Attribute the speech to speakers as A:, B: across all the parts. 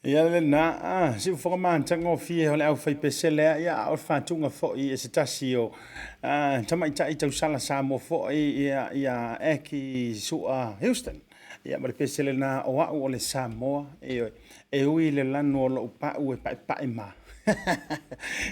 A: Ia lena, a, siufofoga matagofie o le aufaipese lea, ia a o le faatuga foi e se tasi o tamaitai tausala Samoa foi ia, ia Aki Sua Houston. Ia ma le pese lena o au o le Samoa, ioe, e ui i le lanu o lou pau e paepae ma.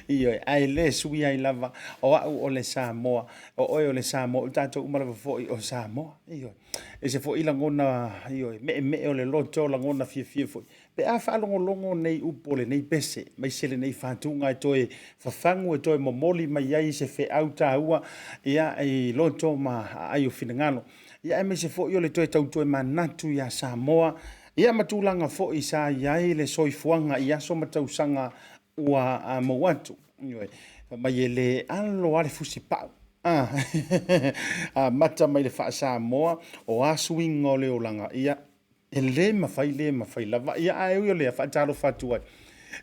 A: Ioe, ae le sui ai lava o au o le Samoa, o oe o le Samoa, o tatou uma lava foi o Samoa. Ioe. Ese foi lagona, ioe, meemee o le loto, lagona fiafia foi. Pe a faalogologo nei upu o lenei pese, aemaise lenei fatuga e toe fafagu, e toe momoli mai ai se feau taua, ia, i loto ma aai o finagalo. Ia aemaise foi o le toe tau tomanatu iā Samoa, ia ma tulaga foi sa i ai le soifuaga i aso ma tausaga ua mou atu. Ioe, fai mai e le alo lava le fusipau. Amata mai le faa-Samoa, o a suiga o le olaga, ia, e le mafai le mafai lava. Ia, ae ui o lea, faatalofa atu ai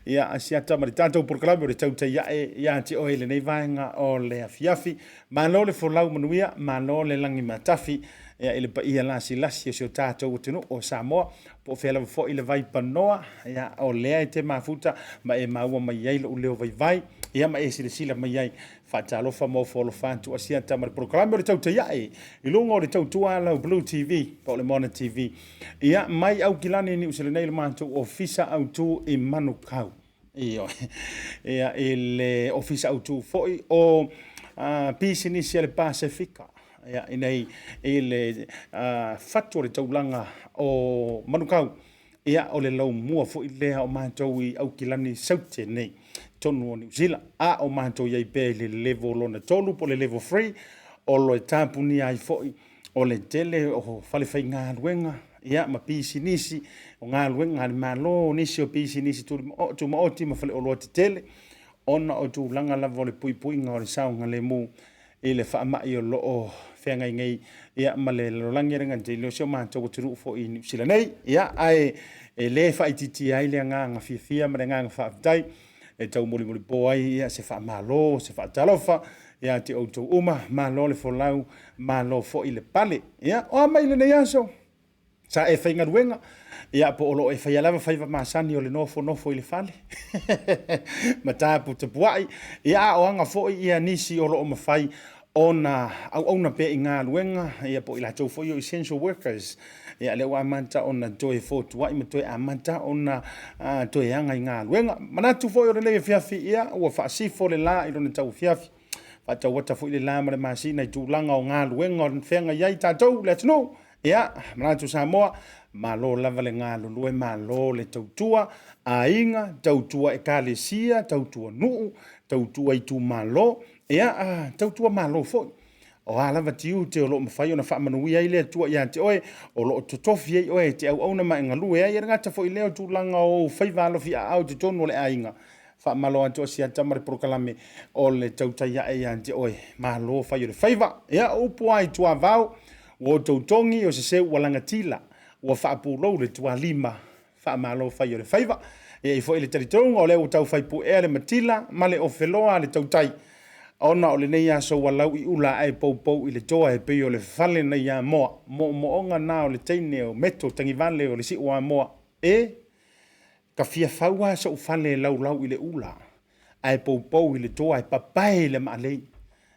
A: ia Asiata ma le tatou polokalame o le Tautai Ae ia te oe i lenei vaega o le afiafi. Malo le folau manuia, malo le lagi matafi ia, i le paia lasilasi o si o tatou atunuu o Samoa, po o fea lava foi le vaipanoa, ia, o lea e te mafuta ma e maua mai ai lou leo vaivai, ia, ma e silasila mai ai. Faatalofa ma ofo alofa atu Asiata ma le polokalame o le Tautai Ae i luga o le Tautua Alau Blue TV po o le Moana TV. Ia, mai Aukilani i Niu Sila nei le matou ofisa autu i Manukau. Ioe. Ia, i le ofisa autu foi o pisinisi a le Pasefika. Ia, i nei i le fatu o le taulaga o Manukau. Ia, o le laumua foi lea o matou i Aukilani Saute nei, totonu o Niu Sila. A o matou i ai pea i le level lona 3 po o le level 3, o lo e tapunia ai foi o le tele o falefaigaluega, ia, ma pisinisi, o galuega a le Malo, o nisi o pisinisi tumaoti ma faleoloa tetele, ona o tulaga lava o le puipuiga o le saogalemu i le faamai o lo o feagai nei ia, ma le lalolagi e le gata i o si o matou atunuu foi i Niu Sila nei. Ia, ae e le faaitiitia ai le agaga fiafia ma le agaga faafetai e taumolimolipo ai ia, se faamalo, se faatalofa ia te outou uma. Malo le folau, malo foi le pale. Ia, o a mai lenei aso? Sa e faigaluega, ia po o lo o e faia lava faiva masani o le nofonofo i le fale ma taputapuai, ia a o aga foi ia nisi o lo o mafai ona auauna pea i galuega, ia po o i latou foi o essential workers, ia lea ua amata ona toe fotuai ma toe amata ona toe aga i galuega. Manatu foi o lenei afiafi, ia ua faasifo le la i lona tauafiafi, faatauata foi le la ma le masina i tulaga o galuega o feagai ai tatou le atunuu. Ia, manatu Samoa, malo lava le galulue, malo le tautua aiga, tautua ekalesia, tautua nuu, tautua itumalo, ia, tautua malo foi. O a lava tiute o lo o mafai ona faamanuia ai le Atua ia te oe, o lo o totofi ai oe e te auauna ma e galue ai, e le gata foi i lea o tulaga o ou faiva alofiaao i totonu o le aiga. Faamalo atu a siata ma le polokalame o le tautai ae ia te oe, malo fai o le faiva. Ia, o upu lava i tuavao, ua outou togi o se seu ua lagatila, ua faapulou le tualima, faamalo fai o le faiva. E i ai foi le talitonuga o lea ua tau fai puea le matila ma le ofeloa a le tautai, ona o lenei aso ua lau i ula ae poupou i le toa e pei o le fale nai Amoa, moomooga na o le teine o Meto Tagivale o le Siuamoa. E ka fia fau lava sou fale e laulau i le ula ae poupou i le toa e papae i le maalei.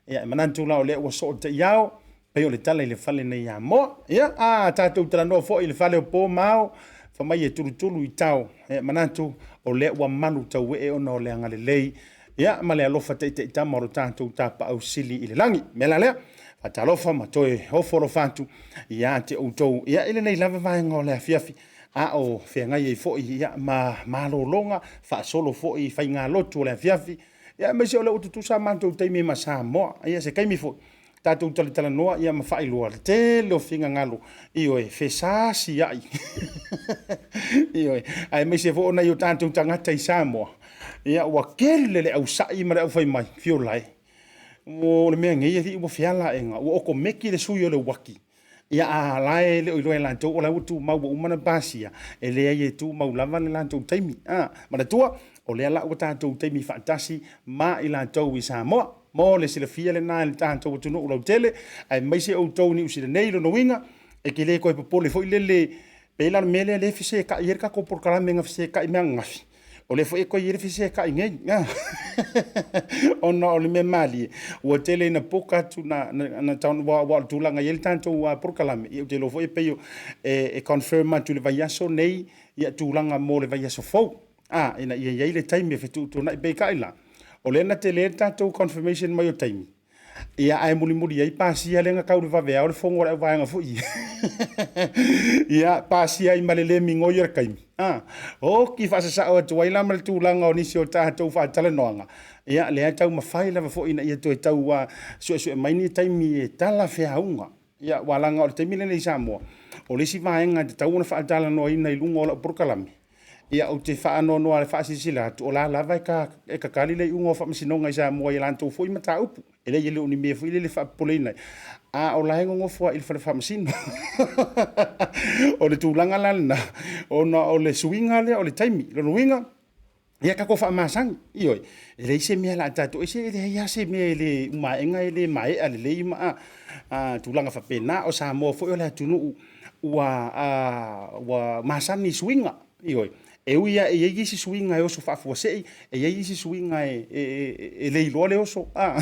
A: Ia, e manatu la o lea ua soo taiao, pei o le tala i le fale nei Amoa. Ia, a tatou talanoa foi i le fale o po ma ao, fai mai e tulutulu i tao. Ia, manatu o lea ua malu tauee ona o le agalelei, ia, ma le alofa taitaitama o lo tatou Tapaau Sili i le lagi. O le mea la lea, faatalofa ma toe ofo alofa atu ia te outou, ia, i lenei lava vaega o le afiafi, a o feagai ai foi, ia, ma malologa faasolo foi i faigalotu o le afiafi, ia, aemaise o lea ua tutusa a matou taimi ma Samoa. Ia, se taimi foi tatou talatalanoa, ia, ma faailoa le tele o finagalo, ioe, fesasiai, ioe, aemaise foi o nai o tatou tagata i Samoa, ia, ua tele le ausai ma le aufai mai, fiola e. O le mea nei alii ua feala aega, ua okomeki le sui o le uaki, ia a la e le o iloa e latou o la ua tumau ua uma ona pasia, e leai e tumau lava le latou taimi. Manatua, o lea la ua tatou taimi faatasi ma i latou i Samoa. Mo le silafia lena e le tatou atunuu lautele, aemaise outou i Niu Sila nei, lona uiga, e te le toe popole foi lele, pei la o le mea lea lea e fesetai ai le tatou polokalame na fesetai mai ananafi, o lea foi e toe i ai le fesetai nei, ona o le mea malie, ua tele ina poka atu, aua o le tulaga e i ai le tatou polokalame, ia ou te iloa foi e pei e confirm atu i le vaiaso nei tulaga mo le vaiaso fou, ina ia i ai le taimi e fetuutuunai. Peitai la, o lea na tele le tatou confirmation mai o taimi, ia ae mulimuli ai pasia lea na tau i le vaveao le fono a le auvaega foi ia, ia pasia ai ma le le migoi o le taimi, oti faasasao atu ai la ma le tulaga o nisi o tatou faatalanoaga, ia lea e taumafai lava foi ina ia toe tau suesue mai ni taimi e talafeauga. Ia, aua leaga o le taimi lenei i Samoa, o le isi vaega e tatau ona faatalanoaina i luga o lau polokalame, ia ou te faanoanoa e faasilasila atu, o la lava e tatali le iuga o faamasinoga i Samoa i a latou foi mataupu. E leai e le o ni mea foi lele e faapopoleina ai, a o la e nonofo lava i le fale faamasino. O le tulaga la lena, ona o le suiga lea o le taimi. Lona uiga, ia tatou faamasani, ioe, e leai se mea o le a tatou, e leai lava se mea e le uma aega e le maea lelei ma tulaga faapena. O Samoa foi o le atunuu ua masani i suiga, ioe, e ui lava e i ai isi suiga e oso faafuasei, e i ai isi suiga e le iloa le oso, a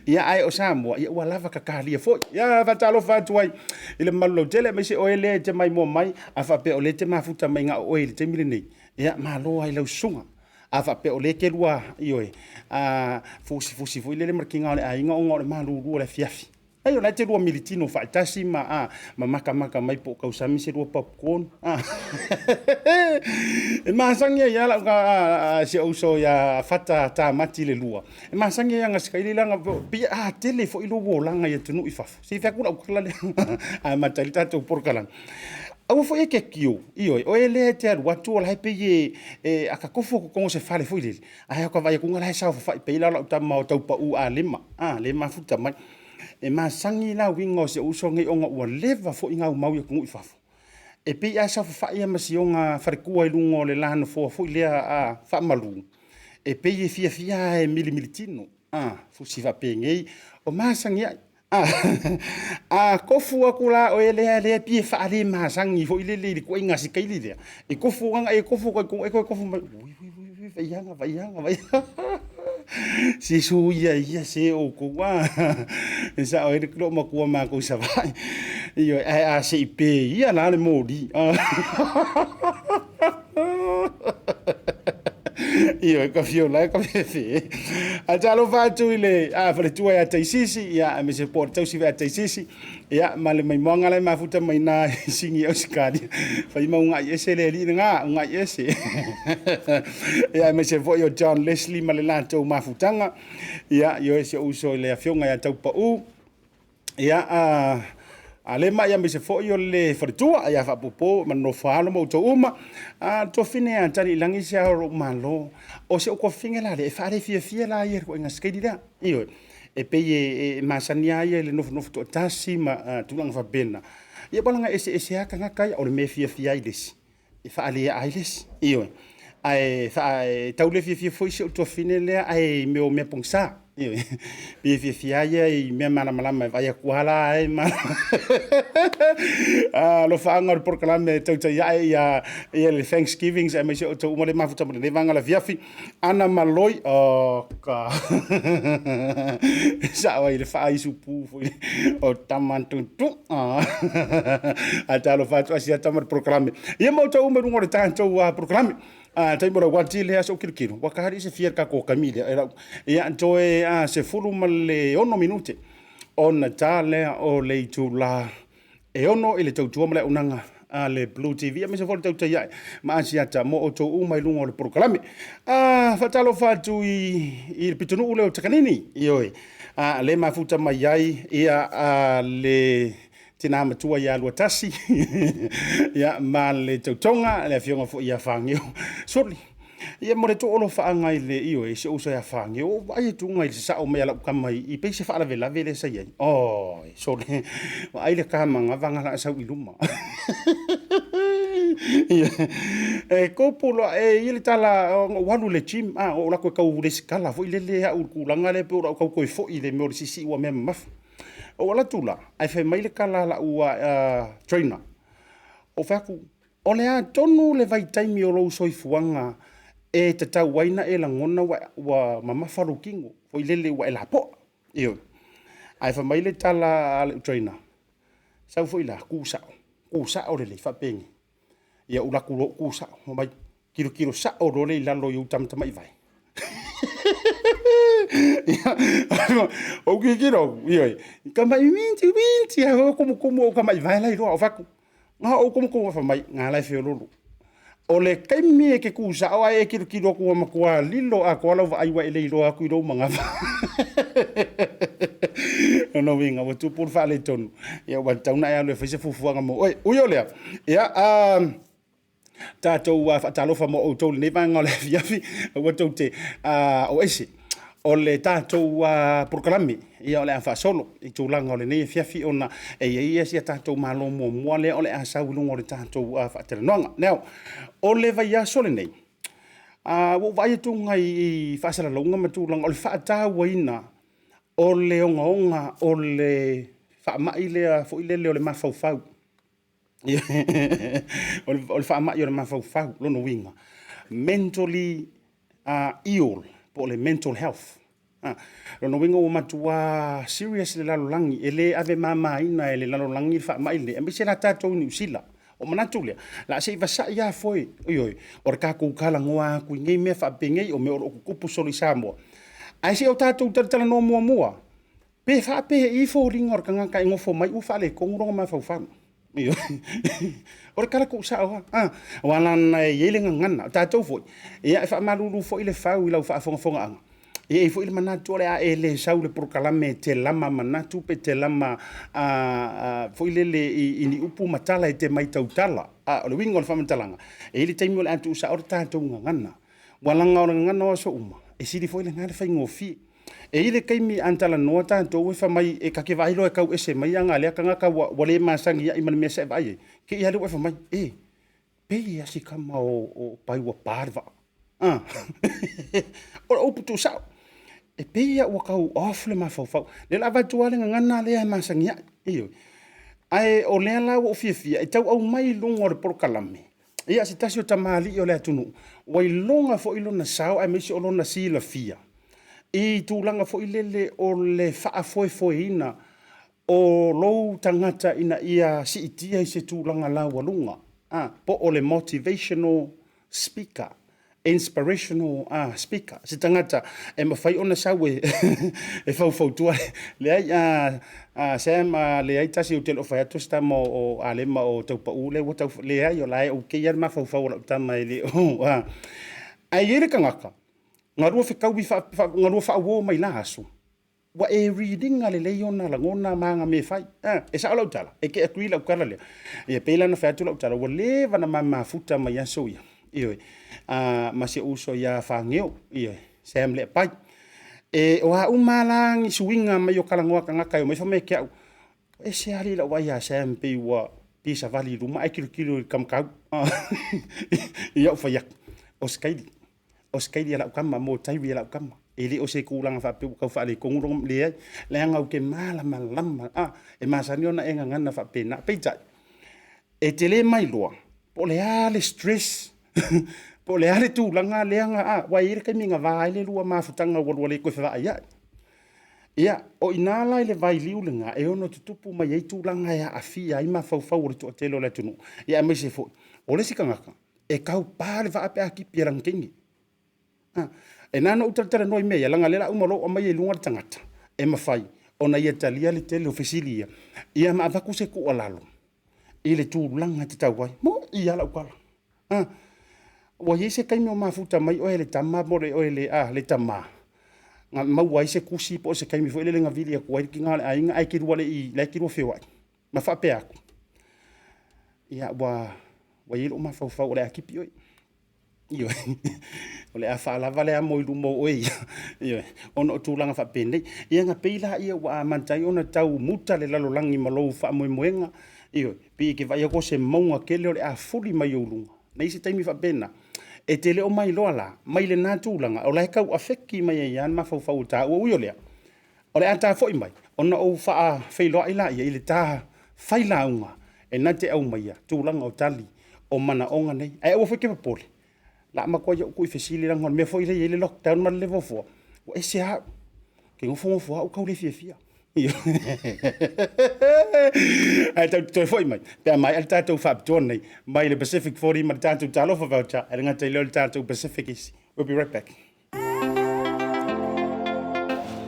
A: ia, ae o Samoa, ia, ua lava tatalia foi. Ia, faatalofa atu ai i le mamalu lautele, aemaise oe lea e te maimoa mai, a faapea o lea e te mafuta mai na o oe i le taimi lenei, ia, malo lava i lau susuga. A faapea o lea e te lua, ioe, fusifusi foi lele ma le tiga o le aiga ona o le malulu o le afiafi, ai o la e te lua militino faatasi ma matamata mai po o tausami se lua popcorn. E masani ai lava lau si ou uso ia Fata Tamati le lua, e masani ai aga sikaili lana pei a tele foi lou olaga i atunuu i fafo. Se i fai atu lau tala lea amata ai le tatou polokalame. Aua foi e te tio, ioe, oe lea e te alu atu o la e pei e akatofu atu totonu o se fale foi lele, ae o ta vaai atu la e saofafai pei la o lau tama o Taupau Alema, lea e mafuta mai. E masani la uiga o si ou uso nei ona ua leva foi ona aumau i atunuu i fafo. E pei a saofafai lava ma si ona faletua i luga o le la nofoa foi lea faamalu, e pei e fiafia lava e milimilitino, fusi faapenei, o masani ai. A tofu atu la oe lea lea pei e faalemasani foi lele i le ituaiga sikaili lea, e tofu lava e tofu atu i totonu, e toe tofu mai, ui ui ui, vaiaga, vaiaga, vaiaga. Si su ia ia se oukou a. E sao ai le loo matua matou i Savaii. Ioe, ae a se i pe ia la le moli. Ioe, ka fiola e ka fefe. Ae talofa atu i le faletua ia Taisisi, ia aemaise po o le tausi ia Taisisi, ia ma le maimoaga la e mafuta mai na i Sini Ausetalia. Fai ma ugai ese le alii lena, ugai ese. Ia aemaise foi o John Leslie ma le latou mafutaga. Ia, ioe si ou uso i le afioga ia Taupau. Ia, a le mai aemaise foi o le faletua ia faapopo ma nofo alo ma outou uma. A tofine ia tali i lagi se ao o lou malo. O si ou tofine la lea, e faalefiafia la ia i le ituaiga sikeili lea. Ioe, e pei e masani lava ia i le nofonofo toatasi ma tulaga faapena. Ia aua leaga e eseese lava tagata ia, o le mea e fiafia ai le isi, e faaleaa ai le isi. Ioe, ae tau le fiafia foi si ou tuafafine lea ae i mea o mea pogisa. Ioe, pei e fiafia lava ia i mea malamalama e vaai atu lava la e alofaaga o le polokalame e tautai ae ia le Thanksgiving aemaise o outou uma le mafuta ma lenei vaega o le afiafi. Ana Maloi, oh ka. Sao ai le faaisupu foi o tama tutu. Ae talofa atu asiata ma le polokalame. Ia ma outou uma i luga o le tatou polokalame. Taimi o le uati lea se ou kilokilo, ua taali se fia le tatou taimi lea. E lau, ia toe 16 minute ona ta lea o le itula e 6 i le tautua ma le auaunaga a le Blue TV aemaise foi le tautai ae ma Asiata mo outou uma i luga o le polokalame. Faatalofa atu i le pitonuu lea o Takanini, ioe, le mafuta mai ai ia le tina matua ia Luatasi ia, ma le tautoga le afioga foi ia Fageo. Soli, ia mo le toalofaaga i le ioe, si ou uso ia Fageo, ua ou vaai atu i le sasao mai a lau tama i pei se faalavelave lea sa i ai. Oi, sole, vaai le kamagava na la sau i luma. E tupu loa, e i le tala, ona ou alu i le gym, ou alu atu e tau resitala foi lele au i le tulaga lea pei o lau tau toe foi i le mea o le siisii ua mea mamafa. Ou alu atu la, ae fai mai le tala a lau trainer, ou fai atu, o le a tonu le vaitaimi o lou soifuaga e tatau ai ona e lagona ua mamafa lou tino, foi lele ua e lapoa. Ioe. Ae fai mai le tala a lau trainer, sau foi la, tu sao, tu sao lelei, faapenei. Ia ou alu atu loa ou tu sao, fai mai, tilotilo sao loa lea i lalo i ou tamatamaivae. Ou tilotilo atu, ioe, tamai minti minti lava foi tumutumu o ou tamaivae la e iloa. Ou fai atu, na ou tumutumu fai mai, na la e feoloolo. O le taimi e te tu sao ae e tilotilo atu ua matua lilo atoa lau vaai ua e le iloa atu i lou manava. Lona uiga ua tupu le faaletonu, ia ua tatau ona e alu e fai se fuafuaga mo oe. Ui o lea, ia tatou faatalofa mo outou i lenei vaega o le afiafi, aua tou te o ese. O le tatou polokalame, ia o le a faasolo i tulaga o lenei afiafi ona e i ai si a tatou malo muamua lea o le a sau i luga o le tatou faatalanoaga. Now, o le vaiaso lenei, ua ou vaai atu i faasalalauga ma tulaga o le faatauaina o le ogaoga o le faamai lea foi lele o le mafaufau. O le faamai o le mafaufau, lona uiga, mentally ill po o le mental health. Lona uiga ua matua serious le lalolagi, e le ave mamaina e le lalolagi le faamai lenei, aemaise la tatou i Niu Sila. O manatu lea, la se i vasai lava foe, ioe, o le tatou talanoa atu i nei mea faapenei, o mea o lo o tutupu solo i Samoa. Ae se i o tatou talatalanoa muamua, pe faapei foliga o le tagata e nofo mai ua faaletonu lona mafaufau. O le tala tuusao lava, aua leaga e i ai le gagana. O tatou foi, ia e faamalulu foi le fau i lau faafogafogaaga, e i ai foi le manatu o le a e le sau i le polokalame e te lama manatu pe te lama foi lele i ni upu ma tala e te mai tautala. O le uiga o le faamatalaga, e i ai le taimi o le a tuusao le tatou gagana. Ua leaga o le gagana o aso uma, e sili foi lena le faigofie. E i ai le taimi a talanoa tatou e fai mai e ta te vaai loa e tau ese mai aga a lea tagata ua le masani ai ma le mea sa e vaai ai, te i lava lea ua e fai mai, e, pei lava si tama o Pai ua pa le vaa. O le upu tuusao, e pei lava ua tau off le mafaufau. O lea o le a avatu lava le gagana lea e masani ai. Ioe. Ae o lea la ua ou fiafia e tau aumai i luga o le polokalame ia se tasi o tamalii o le atunuu ua iloga foi lona sao aemaise o lona silafia. i tulaga foi lele o le faafoefoeina o lou tagata ina ia siitia i se tulaga laualuga, a, po o le motivational speaker, inspirational speaker, se tagata e mafai ona sau e faufautua. Leai, Sam, leai tasi ou te le o fai atu o se tama o Alema o Taupau lea ua tau... Leai, o la e okay lava le mafaufau o lau tama e le o... Ae i ai le tagata, na lua fetaui, na lua faauo mai la aso, ua e read ina lelei ona lagona ma ana mea e fai. E sao lau tala? E te agree i lau tala lea? Ia, pei la ona fai atu lau tala, ua leva ona ma mafuta mai aso ia, ioe, ma si ou uso ia Fageo, ioe, Sam Leapai. E, o a uma la ni suiga mai o talanoa a tagata e omai fai mai ia te au, e ese lava alii i lau vaai ia Sam pei ua fia savali i luma ae tilotilo i le taumatau i au fai atu, o se taimi, o se taimi a lau tama mo taimi a lau tama. E le o se tulaga faapea ua tau faaletonu lona, leai, leaga ou te malamalama, e masani ona e gagana faapena. Peitai, e te le mailoa po o le a le stress po o le a le tulaga lea na, aua e i ai le taimi na va ai le lua mafutaga ua lua le toe fevaaiai. Ia, o i ina la i le vailiu lena e ono tutupu mai ai tulaga e aafia ai mafaufau o le toatele o le atunuu, ia aemaise foi o le isi tagata e taupa le vaa pe a tipi e lana teine. E na ona ou talatalanoa i mea ia, leaga o lea o le a uma loa ou aumaia i luga le tagata e mafai ona ia talia le tele o fesili ia, ia ma avatu se tuualalo i le tulaga e tatau ai. Mo'i lava lau tala. Ua i ai se taimi o mafuta mai oe le tama po o oe le, le tama, na maua ai se tusi po o se taimi foi lele na vili atu ai le tina o le aiga ae te lua le i, la e te lua feoai ma faapea atu, ia ua i ai lou mafaufau o le a tipi oe. Ioe, o le a faalava le amo i luma o oe ia, ioe, ona o tulaga faapenei. Ia ona pei lea ua amata ai ona tau muta le lalolagi ma lou faamoemoega, ioe, pei e te vaai atu o se mauga tele o le a fuli mai ou luga. Na i ai se taimi faapena, e te le o mailoa la, mai lena tulaga, o la e tau afeki mai ai lava le mafaufau o taua. Ui o lea, o le a ta foi mai, ona ou faafeiloai lea i le ta failauga e na te aumaia tulaga o tali o manaoga nei. Ae aua foi e te popole, o le a matua ou tuufaafesili leaga o le mea foi lea e i ai le lockdown ma le level 4, ua ese lava au. Ou te nofonofo lava ua tau le fiafia. Ae tatou te toe foi mai pe a maea le tatou faapitoa lenei mai le Pacific 40 ma le tatou Talofa Voucher, e le gata i lea o le tatou Pacific Easy. We'll be right back.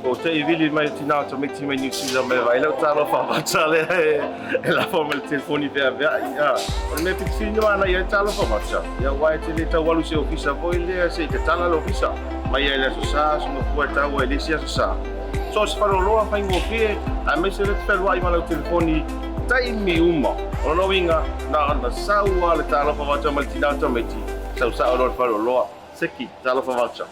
B: O te i vili mai tina o tamaiti mai New Zealand mai vai lau talofa vata lea e lafo mai le telefoni veaveai. O le mea pito sili ona ia ai talofa vata, ia aua e te le tau alu i se ofisa foi lea se i tatala le ofisa. Mai ai le aso sa, aso mafua e tau ai le isi aso sa. So o se faleoloa faigofie, aemaise lea te fealuai ma lau telefoni taimi uma. O lona uiga, na ona sau lava le talofa vata mai le tina o tamaiti, sau sao loa i le faleoloa. Seki, talofa voucher.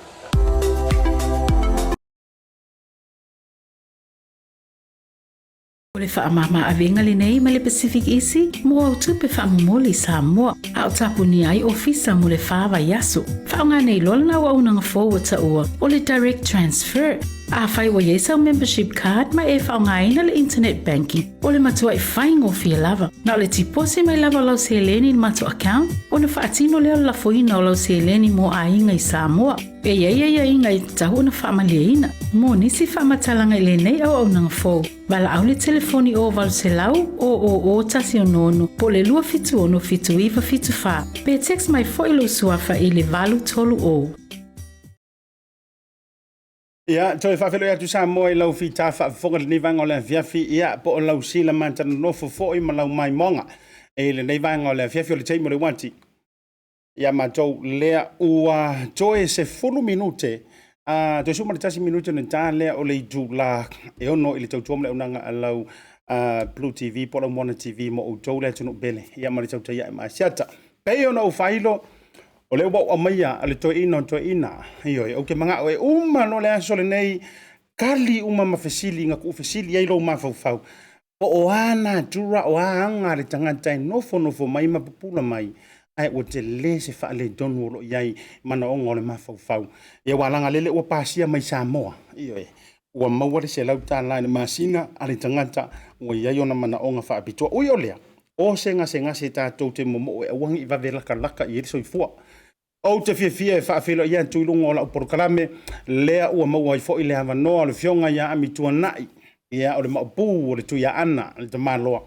C: O le faamama-avega lenei mai le Pacific Easy mo au tupe faamomoli i Samoa, a o tapunia ai ofisa mo le fa vaiaso. Faaaoga nei loa lena auaunaga fou ua taua o le Direct Transfer. Afai ua i ai sau membership card ma e faaaogaina le internet banking, o le matuai faigofie lava. Na o le tiposi mai lava o lau seleni i le matou account, ona faatino lea o le lafoina o lau seleni mo aiga i Samoa. E i ai aiaiga e tatau ona faamalieina. Mo nisi faamatalaga i lenei auaunaga fou, valaau le telefoni o 800 000 166 po o le 276 7974 pe text mai foi lou suafa i le 830.
A: Ia, toe faafeiloai atu Samoa i lau fita faafofoga i lenei vaega o le afiafi, ia, po o lau sila matanonofo foi ma lau maimoaga i lenei vaega o le afiafi o le taimi o le uati. Ia matou lea ua toe 10 minute, toe 11 minute ona ta lea o le itula e 6 i le tautua ma le auaunaga a lau Blue TV po o lau Moana TV mo outou le atunuu pele, ia ma le tautai ae ma Asiata. Pei ona ou faailo, O lea ua ou aumaia le toeaina o toeaina, ioe, ou te manao e uma loa le aso lenei, tali uma ma fesili na tuufesili ai lou mafaufau, po o a natura, o a aga a le tagata e nofonofo mai ma pupula mai, ae ua tele se faaletonu o lo o i ai i manaoga o le mafaufau. Ia ua alaga lele ua pasia mai Samoa, ioe, ua maua le $100 i le masina a le tagata ua i ai ona manaoga faapitoa. Ui o lea, o se gasegase tatou te momoo e aua ne i vave lakalaka i ai le soifua. Ou te fiafia e faafeiloai atu i luga o lau polokalame, lea ua maua ai foi le avanoa o le Afioga ia Amituanai, ia, o le Maopu o le Tuiaana, le Tamaloa.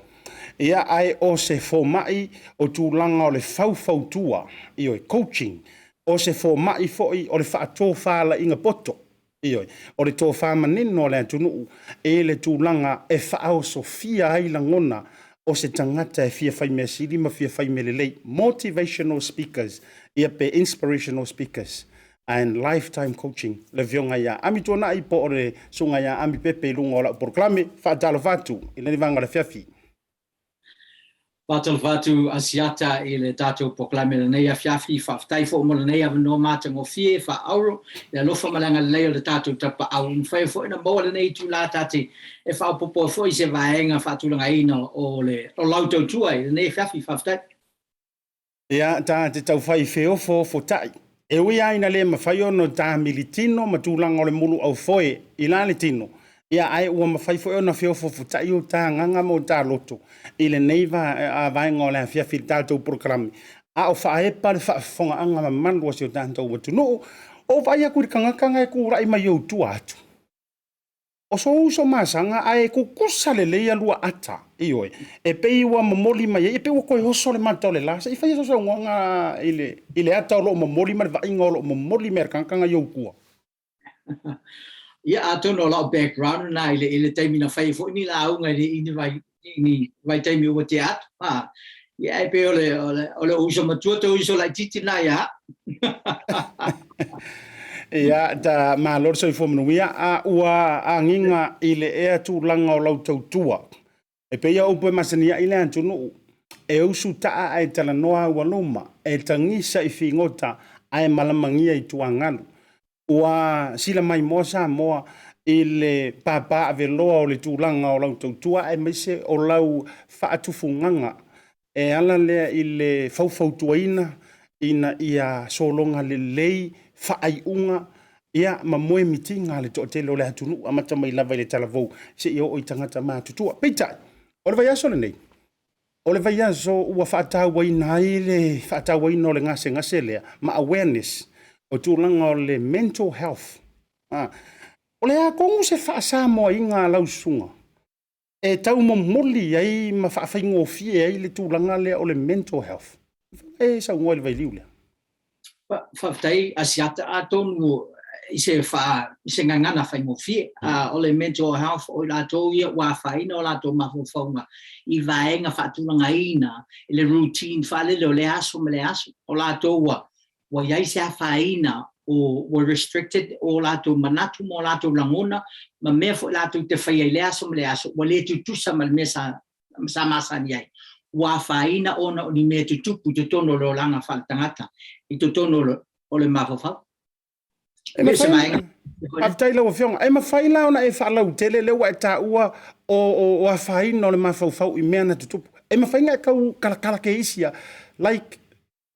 A: Ia, ae o se fomai o tulaga o le faufautua, ioe, coaching, o se fomai foi o le faatofalaiga poto, ioe, o le tofa manino a le atunuu i le tulaga e faaosofia ai lagona o se tagata e fia fai mea sili ma fia fai mea lelei, motivational speakers, ia pe inspirational speakers and lifetime coaching, le Afioga ia Amituanai po o le Susuga ia Ami Pepe i luga o lau polokalame. Faatalofa atu i lenei vaega o le afiafi.
D: Faatalofa atu Asiata i le tatou polokalame i lenei afiafi. Faafetai foi mo lenei avanoa matagofie faaauro i le alofa ma le agalelei o le tatou Tapaau. Ua mafai foi ona maua lenei itula ta te e faaopoopo ai foi se vaega faatulagaina o le o lau tautua i lenei afiafi. Faafetai.
A: Ia, ta te taufai feofoofotai. E ui lava ina le mafai ona ta militino ma tulaga o le mulu aufoe i la le tino, ia, ae ua mafai foi ona feofoofotai o ta agaga ma o ta loto i lenei vaega o le afiafi i le tatou polokalame, a o faaepa le faafofogaaga mamalu a si o tatou atunuu. Ou vaai atu i le tagata na e tulai mai ou tua atu. O sou uso masaga ae tutusa lelei a lua ata, ioe, e pei ua momoli mai ai, e pei ua toe oso le mata o le la. Se i faia sau saunoaga i le, i le ata o lo o momoli ma le vaaiga o lo o momoli mai e le tagata na i ou tua.
D: Ia, atonu o lau background lena i le, i le taimi na fai ai foi ni lauga i le, i ni vai, i ni vaitaimi ua tea atu. Ha. Ia, e pei o le, o le, o le uso matua te uso laitiiti lena ia au.
A: Ia, ta malo le soifua manuia, a ua agiga i le ea tulaga o lau tautua. E pei o upu e masani ai le atunuu, e usu taa ae talanoa aualuma, e tagisa i figota ae malamagia i tuagalu. Ua sila maimoa Samoa i le pāpāaveloa o le tulaga o lau tautua aemaise o lau faatufugaga e ala lea i le faufautuaina ina ia sologa lelei faaiuga ia ma moemitiga a le toatele o le atunuu amata mai lava i le talavou seia oo i tagata matutua. Peitai, o le vaiaso lenei, O le vaiaso ua faatauaina ai le faatauaina o le gasegase lea ma awareness o tulaga o le mental health. Ah, o le a tonu se faasamoaina a lau susuga e tau momoli ai ma faafaigofie ai le tulaga lea o le mental health? E saunoa i le vailiu lea.
D: Faafetai Asiata, atonu i se fa i se gagana faigofie. A o le mental health o i latou ia ua afaina o latou mafaufauga i vaega faatulagaina i le routine faalele o lea aso ma lea aso. O latou ua ua i ai se afaina o ua restricted o latou manatu ma o latou lagona ma mea foi latou te faia i lea aso ma lea aso ua le tutusa ma le mea sa sa masani ai, ua afaina ona o ni mea tutupu i totonu o le olaga faaletagata, i totonu o le mafaufau.
A: E mafai, faafetai lau Afioga. E mafai la ona e faalautele lea ua e taua o afaina o le mafaufau i mea na tutupu. E mafai ona e tau kalakala keisi a, like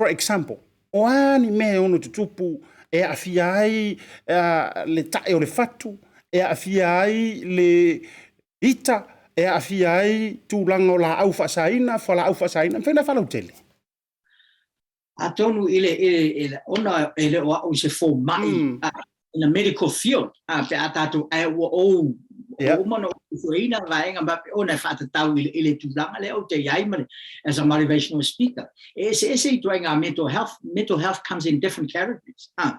A: For example, o a ni mea e ono tutupu e aafia ai le tae o le fatu, e aafia ai le ita, e aafia ai tulaga o laau faasaina, fualaau faasaina, e mafai ona faalautele?
D: Atonu i le, i le, i le, ona e le o au i se fomai, in a medical field, a, pe a tātou, ae ua ou, ua uma ona ou suesueina vaega ma ona e faatatau i le, i le tulaga lea ou te i ai ma le, as a motivational speaker. E eseese ituaiga mental health, mental health comes in different categories. A,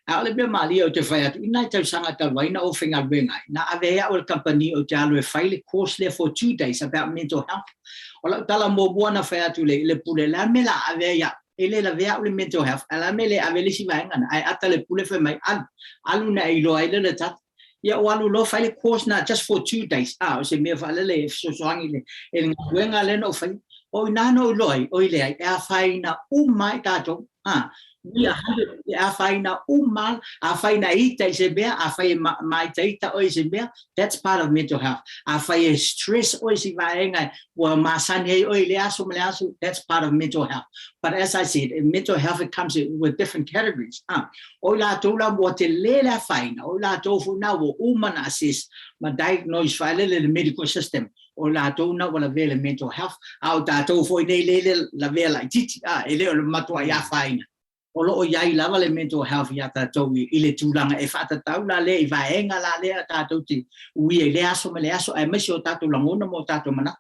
D: a o le mea malie ou te fai atu, i nai tausaga talu ai na ou faigaluega ai, na ave ai au e le kamupani ou te alu e fai le course lea for 2 days about mental health. O lau tala muamua na fai atu i le, i le pule, le a le mea o le a ave ai au? E le lavea au i le mental health, ae o le a le mea e le ave ai le isi vaega na? Ae ata le pule fai mai, alu, alu na e iloa ai lea o le tata. Ia ou alu loa fai le course na just for 2 days. Ah, o se mea faalele e fesoasoani i le, i le galuega lea na ou faia. O i ina na ou iloa ai, oi leai, e afaina uma ai tatou. Ah, we are 100, e afaina uma, afai na ita i se mea, afai e māitaita oe i se mea, that's part of mental health. Afai e stress oe i se vaega ua masani ai oe i le aso ma le aso, that's part of mental health. But as I said, mental health it comes with different categories. Ah, o i latou la ua tele le afaina, o i latou foi na ua uma na assess ma diagnose faalele le medical system, o i latou na ua lavea le mental health, a o tatou foi nei le lavea laitiiti, ah, e le o le matuai afaina. O lo o i ai lava le mental health iā tatou i le tulaga e faatatau la lea i vaega la lea tatou te uia i lea aso ma lea aso aemaise o tatou lagona ma o tatou manatu.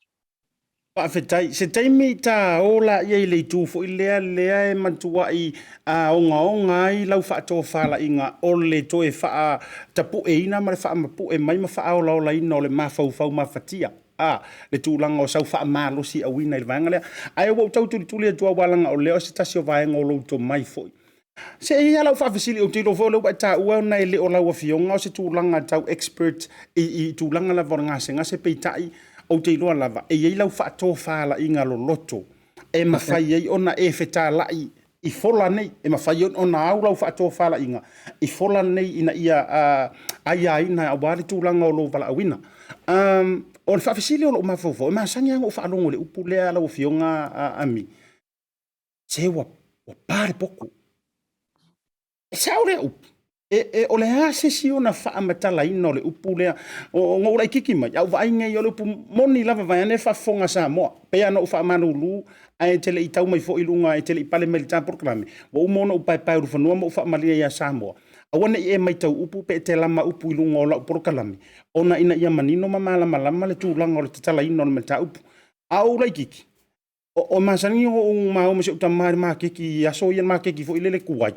A: Faafetai. Se taimi ta o laia i le itu foi lea lea e matuai ogaoga ai lau faatofalaiga o le toe faatapueina ma le faamapue mai ma faaolaolaina o le mafaufau mafatia, a, le tulaga o sau faamalosiauina i le vaega lea. Ae ua ou tau tulituli atu aua leaga o lea o se tasi o vaega o lou tomai foi. Se i ai lau faafesili, ou te iloa foi o lea ua e taua ona e le o lau Afioga o se tulaga tau expert i tulaga lava o le gasegase, peitai, ou te iloa lava e i ai lau faatofalaiga loloto e mafai ai ona e fetalai i fola nei, e mafai ona au lau faatofalaiga i fola nei ina ia aiaina aua le tulaga o lou valaauina. O le faafesili o lou mafaufau, e masani lava ona ou faalogo i le upu lea lau Afioga Ami, se ua pa le poto. E sao lea upu? E, o le a se isi ona faamatalaina o le upu lea? Ona ou laititi mai, a ou vaai nei o le upu moni lava vaeane le faafofoga a Samoa. Pei lava ona ou faamalulu ae te le i tau mai foi i luga, e te le i pale mai i le ta polokalame, ua uma ona ou paepaeulufanua ma ou faamalie ia Samoa, aua ne i e matau upu pe e te lama upu i luga o lau polokalame, ona ina ia manino ma malamalama le tulaga o le tatalaina o le mataupu. A o ou laititi, O masani ona ou maua ma si ou tama i le maketi i aso ia, le maketi foi lele tuai.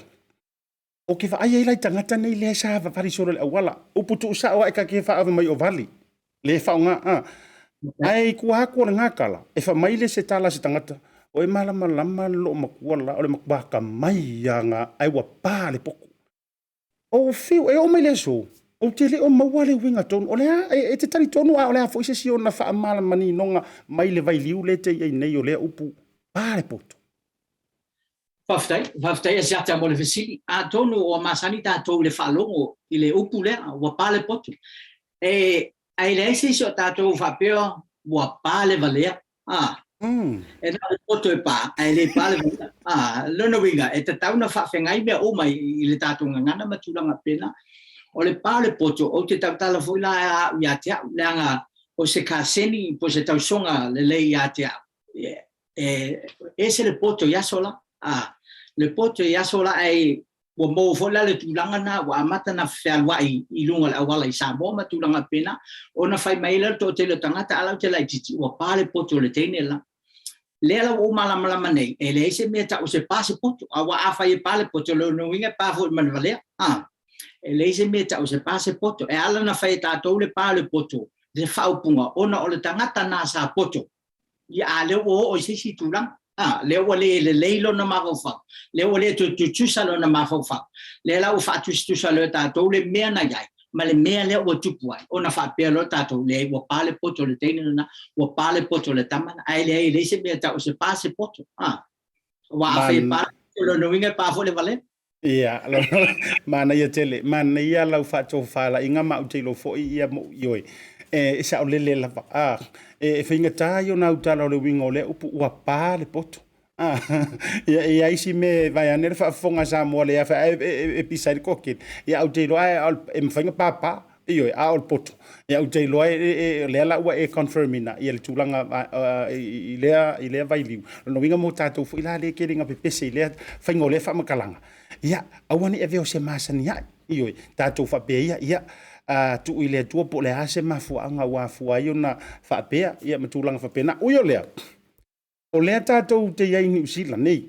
A: Ou te vaai ai la i tagata nei lea sa vavali solo i le auala. Upu tuusao lava e ta te faaave mai o vali, le faaaoga a. Ae i tua atu o lena tala, e fai mai le se tala a se tagata, o e malamalama le loomatua la, o le matua atamai lava na, ae ua pa le poto. Ou fiu, e oo mai le aso, ou te le o maua le uiga tonu. O le a, e te talitonu a o le a foi se isi ona faamalamaninoga mai le vailiu lea e te i ai nei o lea upu pa le poto?
D: Faafetai, faafetai Asiata mo le fesili. Atonu ua masani tatou i le faalogo i le upu lea, ua pa le poto. E, ae leai se isi o tatou faapea ua pa le valea. A, e na o le poto e pa, ae le pa le valea. A, lona uiga, e tatau ona faafegai mea uma i le tatou gagana ma tulaga faapena. O le pa o le poto, ou te tautala foi la au ia te au, leaga o se kaseni po o se tausoga lelei ia te au, e ese le poto i aso la. A, le poto i aso la, ae ua maua foi la le tulaga na ua amata na fealuai i luga o le auala i Samoa ma tulaga faapena, ona fai mai lea le toatele o tagata, a la ou te laitiiti, ua pa le poto o le teine la. Lea la ua ou malamalama nei, e leai se mea e tau o se pa se poto, aua afai e pa le poto, o lona uiga e pa foi ma le valea. A, e leai se mea e tau o se pa se poto. E ala ona fai e tatou le pa o le poto, le faaupuga, ona o le tagata na sa poto, Ia, a lea ua oo i se isi tulaga, a, lea ua le lelei lona mafaufau, lea ua le toe tutusa lona mafaufau, lea la ua faatusatusa loa e tatou le mea na i ai ma le mea lea ua tupu ai, ona faapea loa tatou, leai, ua pa le poto o le teine lena, ua pa le poto o le tama lena, ae leai, e leai se mea e tau o se pa se poto, a. Aua afai e pa le poto, o lona uiga e pa foi le valea.
A: Ia, manaia tele, manaia lau faatofalaiga ma ou te iloa foi ia ma ou ioe. E saolele lava, a, e faigata ia ona autala o le uiga o lea upu ua pa le poto. A, ia, e i ai isi mea vaeane le faafofoga a Samoa le afe ae e pisa ai le toatele. Ia, ae ou te iloa e mafai ona papa. Ioe, a o le poto. Ia, ou te iloa o lea la ua e confirm ina ia le tulaga i lea vailiu. O lona uiga mo tatou foi la lea e tele ina pepese i lea faiga o lea faamatalaga, ia, aua ne i avea o se masani a'i. Ioe, tatou faapea ia, ia, tuu i le Atua po o le a se mafuaaga ua afua ai ona faapea, ia ma tulaga faapena. Ui o lea, o lea tatou te i ai i Niu Sila nei,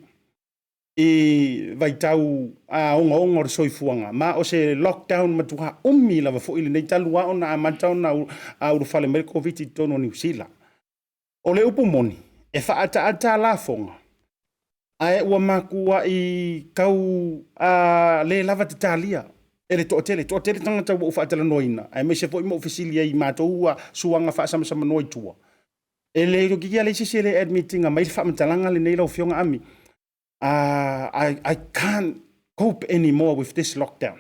A: i vaitau ogaoga o le soifuaga, ma o se lockdown matua umi lava foi lenei talu lava ona amata ona ulufale mai le Koviti i totonu o Niu Sila. O le upu moni, e faaataata lafoga, ae ua matuai tau le lava tatalia e le toatele. Toatele tagata ua ou faatalanoaina, aemaise foi ma ou fesili ai i matou suaga faasamasamanoa i tua. E le toeitiiti lava leai se isi e le admit ina mai le faamatalaga lenei lau Afioga Ami, I can't cope anymore with this lockdown.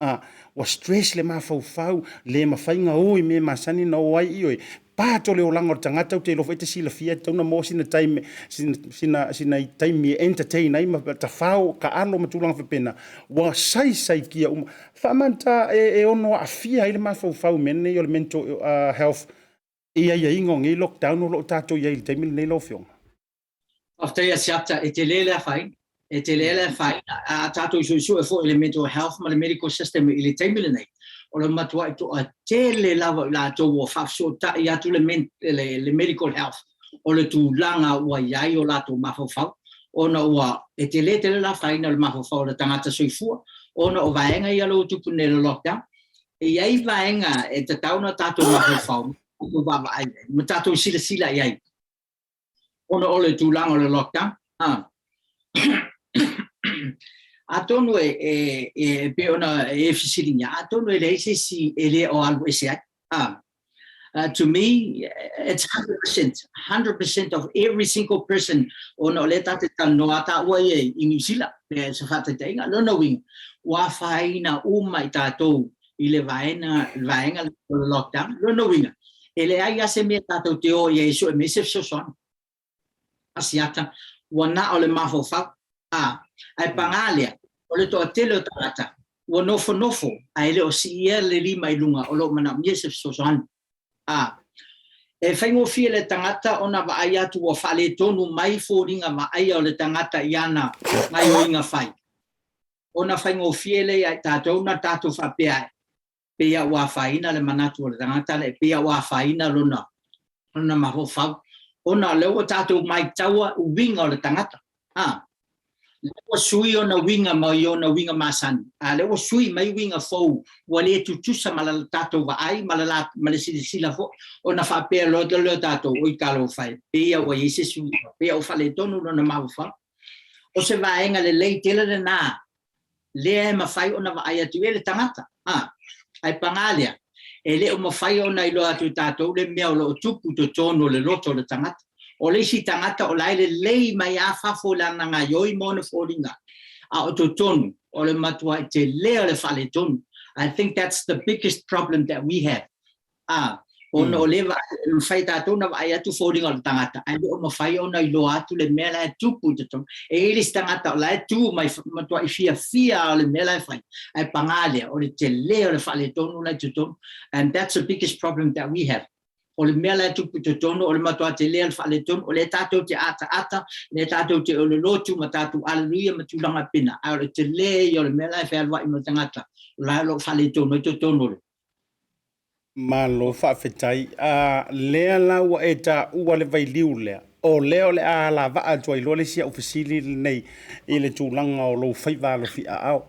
A: Ua stress le mafaufau, le mafai ona o i mea masani na o ai, ioe, pa atu le olaga o le tagata, ou te iloa foi e te silafia e tatau ona maua sina taimi, sina taimi e entertain ai ma tafao, taalo ma tulaga faapena, ua saisaitia uma. Faamata e ono aafia ai le mafaufau i mea nei o le mental health i aiaiga o nei lockdown o lo o tatou i ai i le taimi lenei lau Afioga?
D: Faafetai Asiata, e tele le afaina. E tele le afaina. A tatou suesue foi i le mental health ma le medical system i le taimi lenei, o le matuai toatele lava o i latou ua faafesootai atu le, le, le medical health o le tulaga ua i ai o latou mafaufau, ona ua e tele tele le afaina o le mafaufau o le tagata soifua, ona o vaega ia o lea ua tupu nei i le lockdown. E i ai vaega e tatau ona tatou mafaufau, tatou vaavaai i ai, ma tatou silasila i ai, ona o le tulaga o le lockdown. A. Atonu e, e, e, pei ona e fesiligia, atonu e leai se isi e le o alu ese ai. A. To me, it's 100%, 100% of every single person ona o lea ta te talanoa a tāua ia i Niu Sila, pe se faataitaiga, lona uiga, ua afaina uma i tātou i le vaega, vaega o le lockdown. Lona uiga, e leai lava se mea tatou te o i ai e sue mai se fesoasoani. Asiata, ua na o le mafaufau, a, ae pagā lea, o le toatele o tagata, ua nofonofo ae le o siia le lima i luga o lo o manaomia se fesoasoani. A, e faigofie le tagata ona vaai atu ua faaletonu mai foliga vaaia o le tagata i ana gaioiga fai. Ona faigofie lea ia i tatou na tatou faapea ai, pei a ua afaina le manatu o le tagata lea, pei a ua afaina lona, lona mafaufau, ona o lea ua tatou maitaua uiga o le tagata. A, lea ua sui ona uiga mai ona uiga masani, a lea ua sui mai uiga fou, ua le tutusa ma la tatou vaai ma le, ma le silasila foi, ona faapea loa lea o tatou, oi talofa e, pei a ua i ai se suiga, pei a ua faaletonu lona mafaufau. O se vaega lelei tele lena lea e mafai ona vaai atu i ai le tagata. A, ae pagā lea, e le o mafai ona iloa atu e tatou le mea o lo o tupu i totonu o le loto o le tagata. O le isi tagata o la e lelei mai lava fafo i lana gaioi ma ona foliga, a o totonu, o le matuai tele o le faaletonu. I think that's the biggest problem that we have. Ā, ona o lea e mafai e tatou ona vaai atu foliga o le tagata, ae le o mafai ona iloa atu le mea la e tupu i totonu. E i ai le isi tagata o la e tu mai matuai fiafia o le mea la e fai, ae pagā lea, o le tele o le faaletonu la e i totonu. And that's the biggest problem that we have. O le mea la e tupu i totonu, o le matua tele o le faaletonu, o lea tatou te ataata, lea tatou te ololotu ma tatou aleluia ma tulaga pena, ae o le tele ia o le mea la e fealuai ma le tagata, o la e o lo o faaletonu ai totonu o le
A: Malo faafetai. A lea la ua e taua le vailiu lea, o lea o le a alavaa atu ai loa le isi au fesili lenei i le tulaga o lou faiva alofiaao.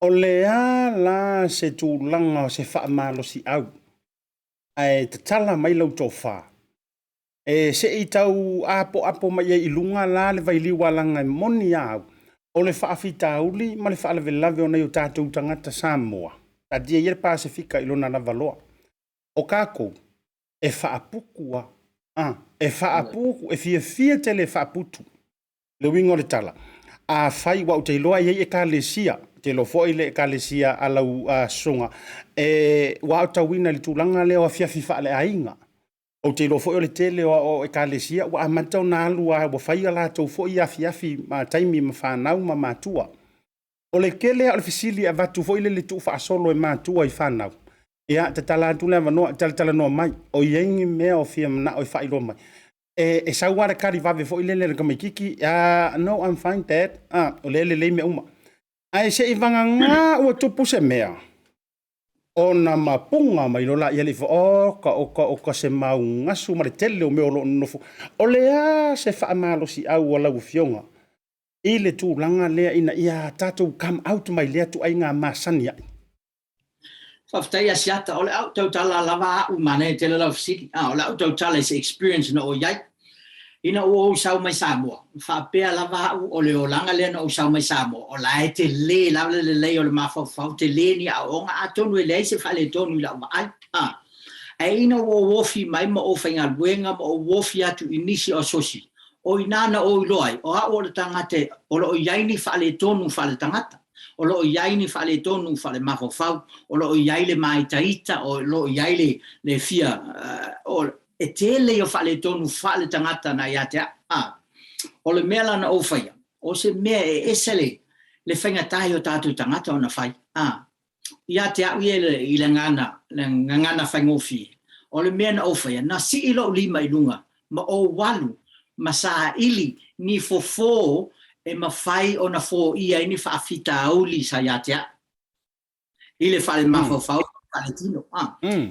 A: O le a la se tulaga o se faamalosiau ae tatala mai lau tofa E se i tau apoapo mai ai i luga la le vailiu alaga e moni a au, o le faafitauli ma le faalavelave o nai o tatou tagata Samoa, taatia ia le Pasefika i lona lava loa. O kakou, e faapuku a, a, e faapuku, e fiafia tele e faaputu. Le uiga o le tala, afai ua ou te iloa e i ai ekalesia, ou te iloa foi le ekalesia a lau susuga, e ua aotauina i le tulaga lea o afiafi faaleaiga. Ou te iloa foi o le tele o ekalesia ua amata ona alu a ua fai a latou foi afiafi ma taimi ma fanau ma matua. O le tele a o le fesili e avatu foi lele tuufaasolo e matua i fanau, ia tatala atu le avanoa, talatalanoa mai, o i ai ni mea o fia manao e faailoa mai. E, e sau lava le tali vave foi lele a le tamaititi, ah, no, I'm fine dad, ah, o lea e lelei mea uma. Ae se i vagana ua tupu se mea, ona mapuga mai loa laia le ifo, oka, oka, oka se maugasu ma le tele o mea o lo o nonofo. O le a se faamalosiau a lau Afioga i le tulaga lea ina ia tatou come out mai lea tuaiga masani ai?
D: Faafetai Asiata, o le au tautala lava a'u manaia tele lau fesili. A, o le au tautala i se experience na ou i ai. Ina ua ou sau mai Samoa, faapea lava a'u o le olaga lea na ou sau mai Samoa, o la e tele lava le lelei o le mafaufau, tele ni aoaoga, atonu e leai se faaletonu i la'u vaai. A, ae ina ua ou ofi mai ma ou faigaluega ma ou ofi atu i nisi o asosi, o inā na ou iloa ai, o a'u o le tagata o lo o i ai ni faaletonu faaletagata, o lo o i ai ni faaletonu faalemafaufau, o lo o i ai le māitaita, o lo o i ai le, le fia, o, E tele ia o faaletonu faaletagata na ia te a'u. A, o le mea la na ou faia, o se mea e ese le, le faigata i o tatou tagata ona fai. A, ia te a'u ia i le gagana, le gagana faigofie, o le mea na ou faia, na sii lo'u lima i luga ma ou alu ma saili ni fofo e mafai ona foia ai ni faafitauli sa ia te au i le faalemafaufau ma le faaletino.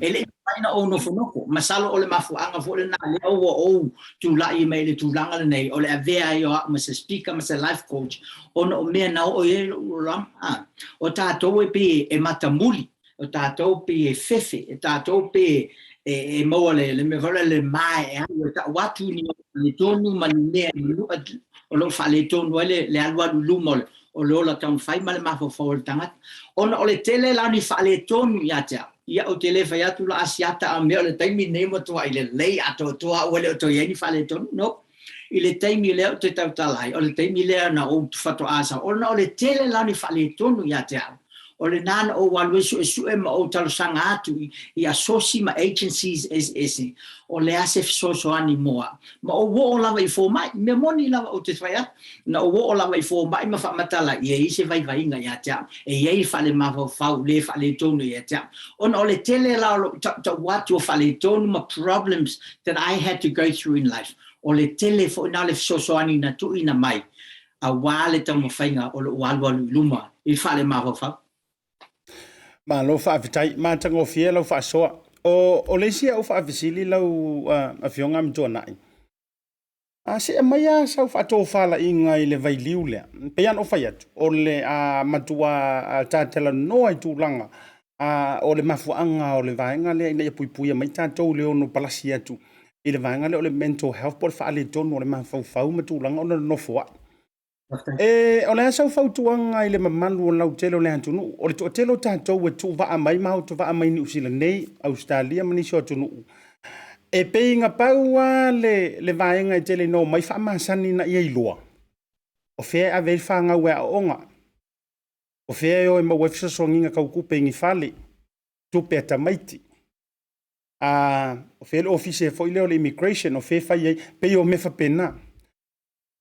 D: E le i mafai ona ou nofonofo. Masalo o le mafuaaga foi lena lea ua ou tulai mai i le tulaga lenei o le avea ai o au ma se speaker ma se life coach ona o mea na oo i ai lou olaga. O tatou e pei e matamuli, o tatou pei e fefe, o tatou pei e maua le mea foi lea le maeaea e tau atu ni mea faaletonu ma ni mea o lo o faaletonu ai le alualu i luma o le ola taumafai ma le mafaufau o le tagata. Ona o le tele la o ni faaletonu ia te au, ia ou te le fai atu la Asiata a mea o le taimi lenei ua matuai lelei atoatoa au ua le o toe i ai ni faaletonu. No. I le taimi lea ou te tautala ai, o le taimi lea na ou faatoa sau, ona o le tele la o ni faaletonu ia te au, o lena na ou alu ai suesue ma ou talosaga atu i asosi ma agencies eseese, o le a se fesoasoani mo au. Ma ou oo lava i fomai, mea moni lava ou te fai atu, na ou oo lava i fomai ma faamatala e i ai se vaivaiga ia te au, e i ai faalemafaufau le faaletonu ia te au. Ona o le tele la o lou tautau atu o faaletonu ma problems that I had to go through in life, o le tele foi na o le fesoasoani na tuuina mai aua le taumafaiga o lou alualu i luma i le faalemafaufau.
A: Malo faafetai, matagofie lau faasoa. O, o le isi au faafesili lau Afioga Amituanai, a see mai lava sau faatofalaiga i le vailiu lea, e pei lava ona ou fai atu, o le a matua ta talanoa i tulaga o le mafuaaga o le vaega lea ina ia puipuia mai tatou i le ono palasi atu i le vaega lea o le mental health po o le faaletonu o le mafaufau ma tulaga ona nofoai. E, o le a sau fautuaga i le mamalu o lautele o le atunuu? O le toatele o tatou e tuuvaa mai ma autovaa mai Niu Sila nei, Ausetalia ma nisi o atunuu, e pei na pau lava le, le vaega e tele ina omai faamasani ina ia iloa, o fea e ave ai le fanau e aooga, o fea e o e maua ai fesoasoaniga tau tupe i ni fale, tupe a tamaiti, a o fea le ofisa foi lea o le immigration, o fea e fai ai, pei o mea faapena.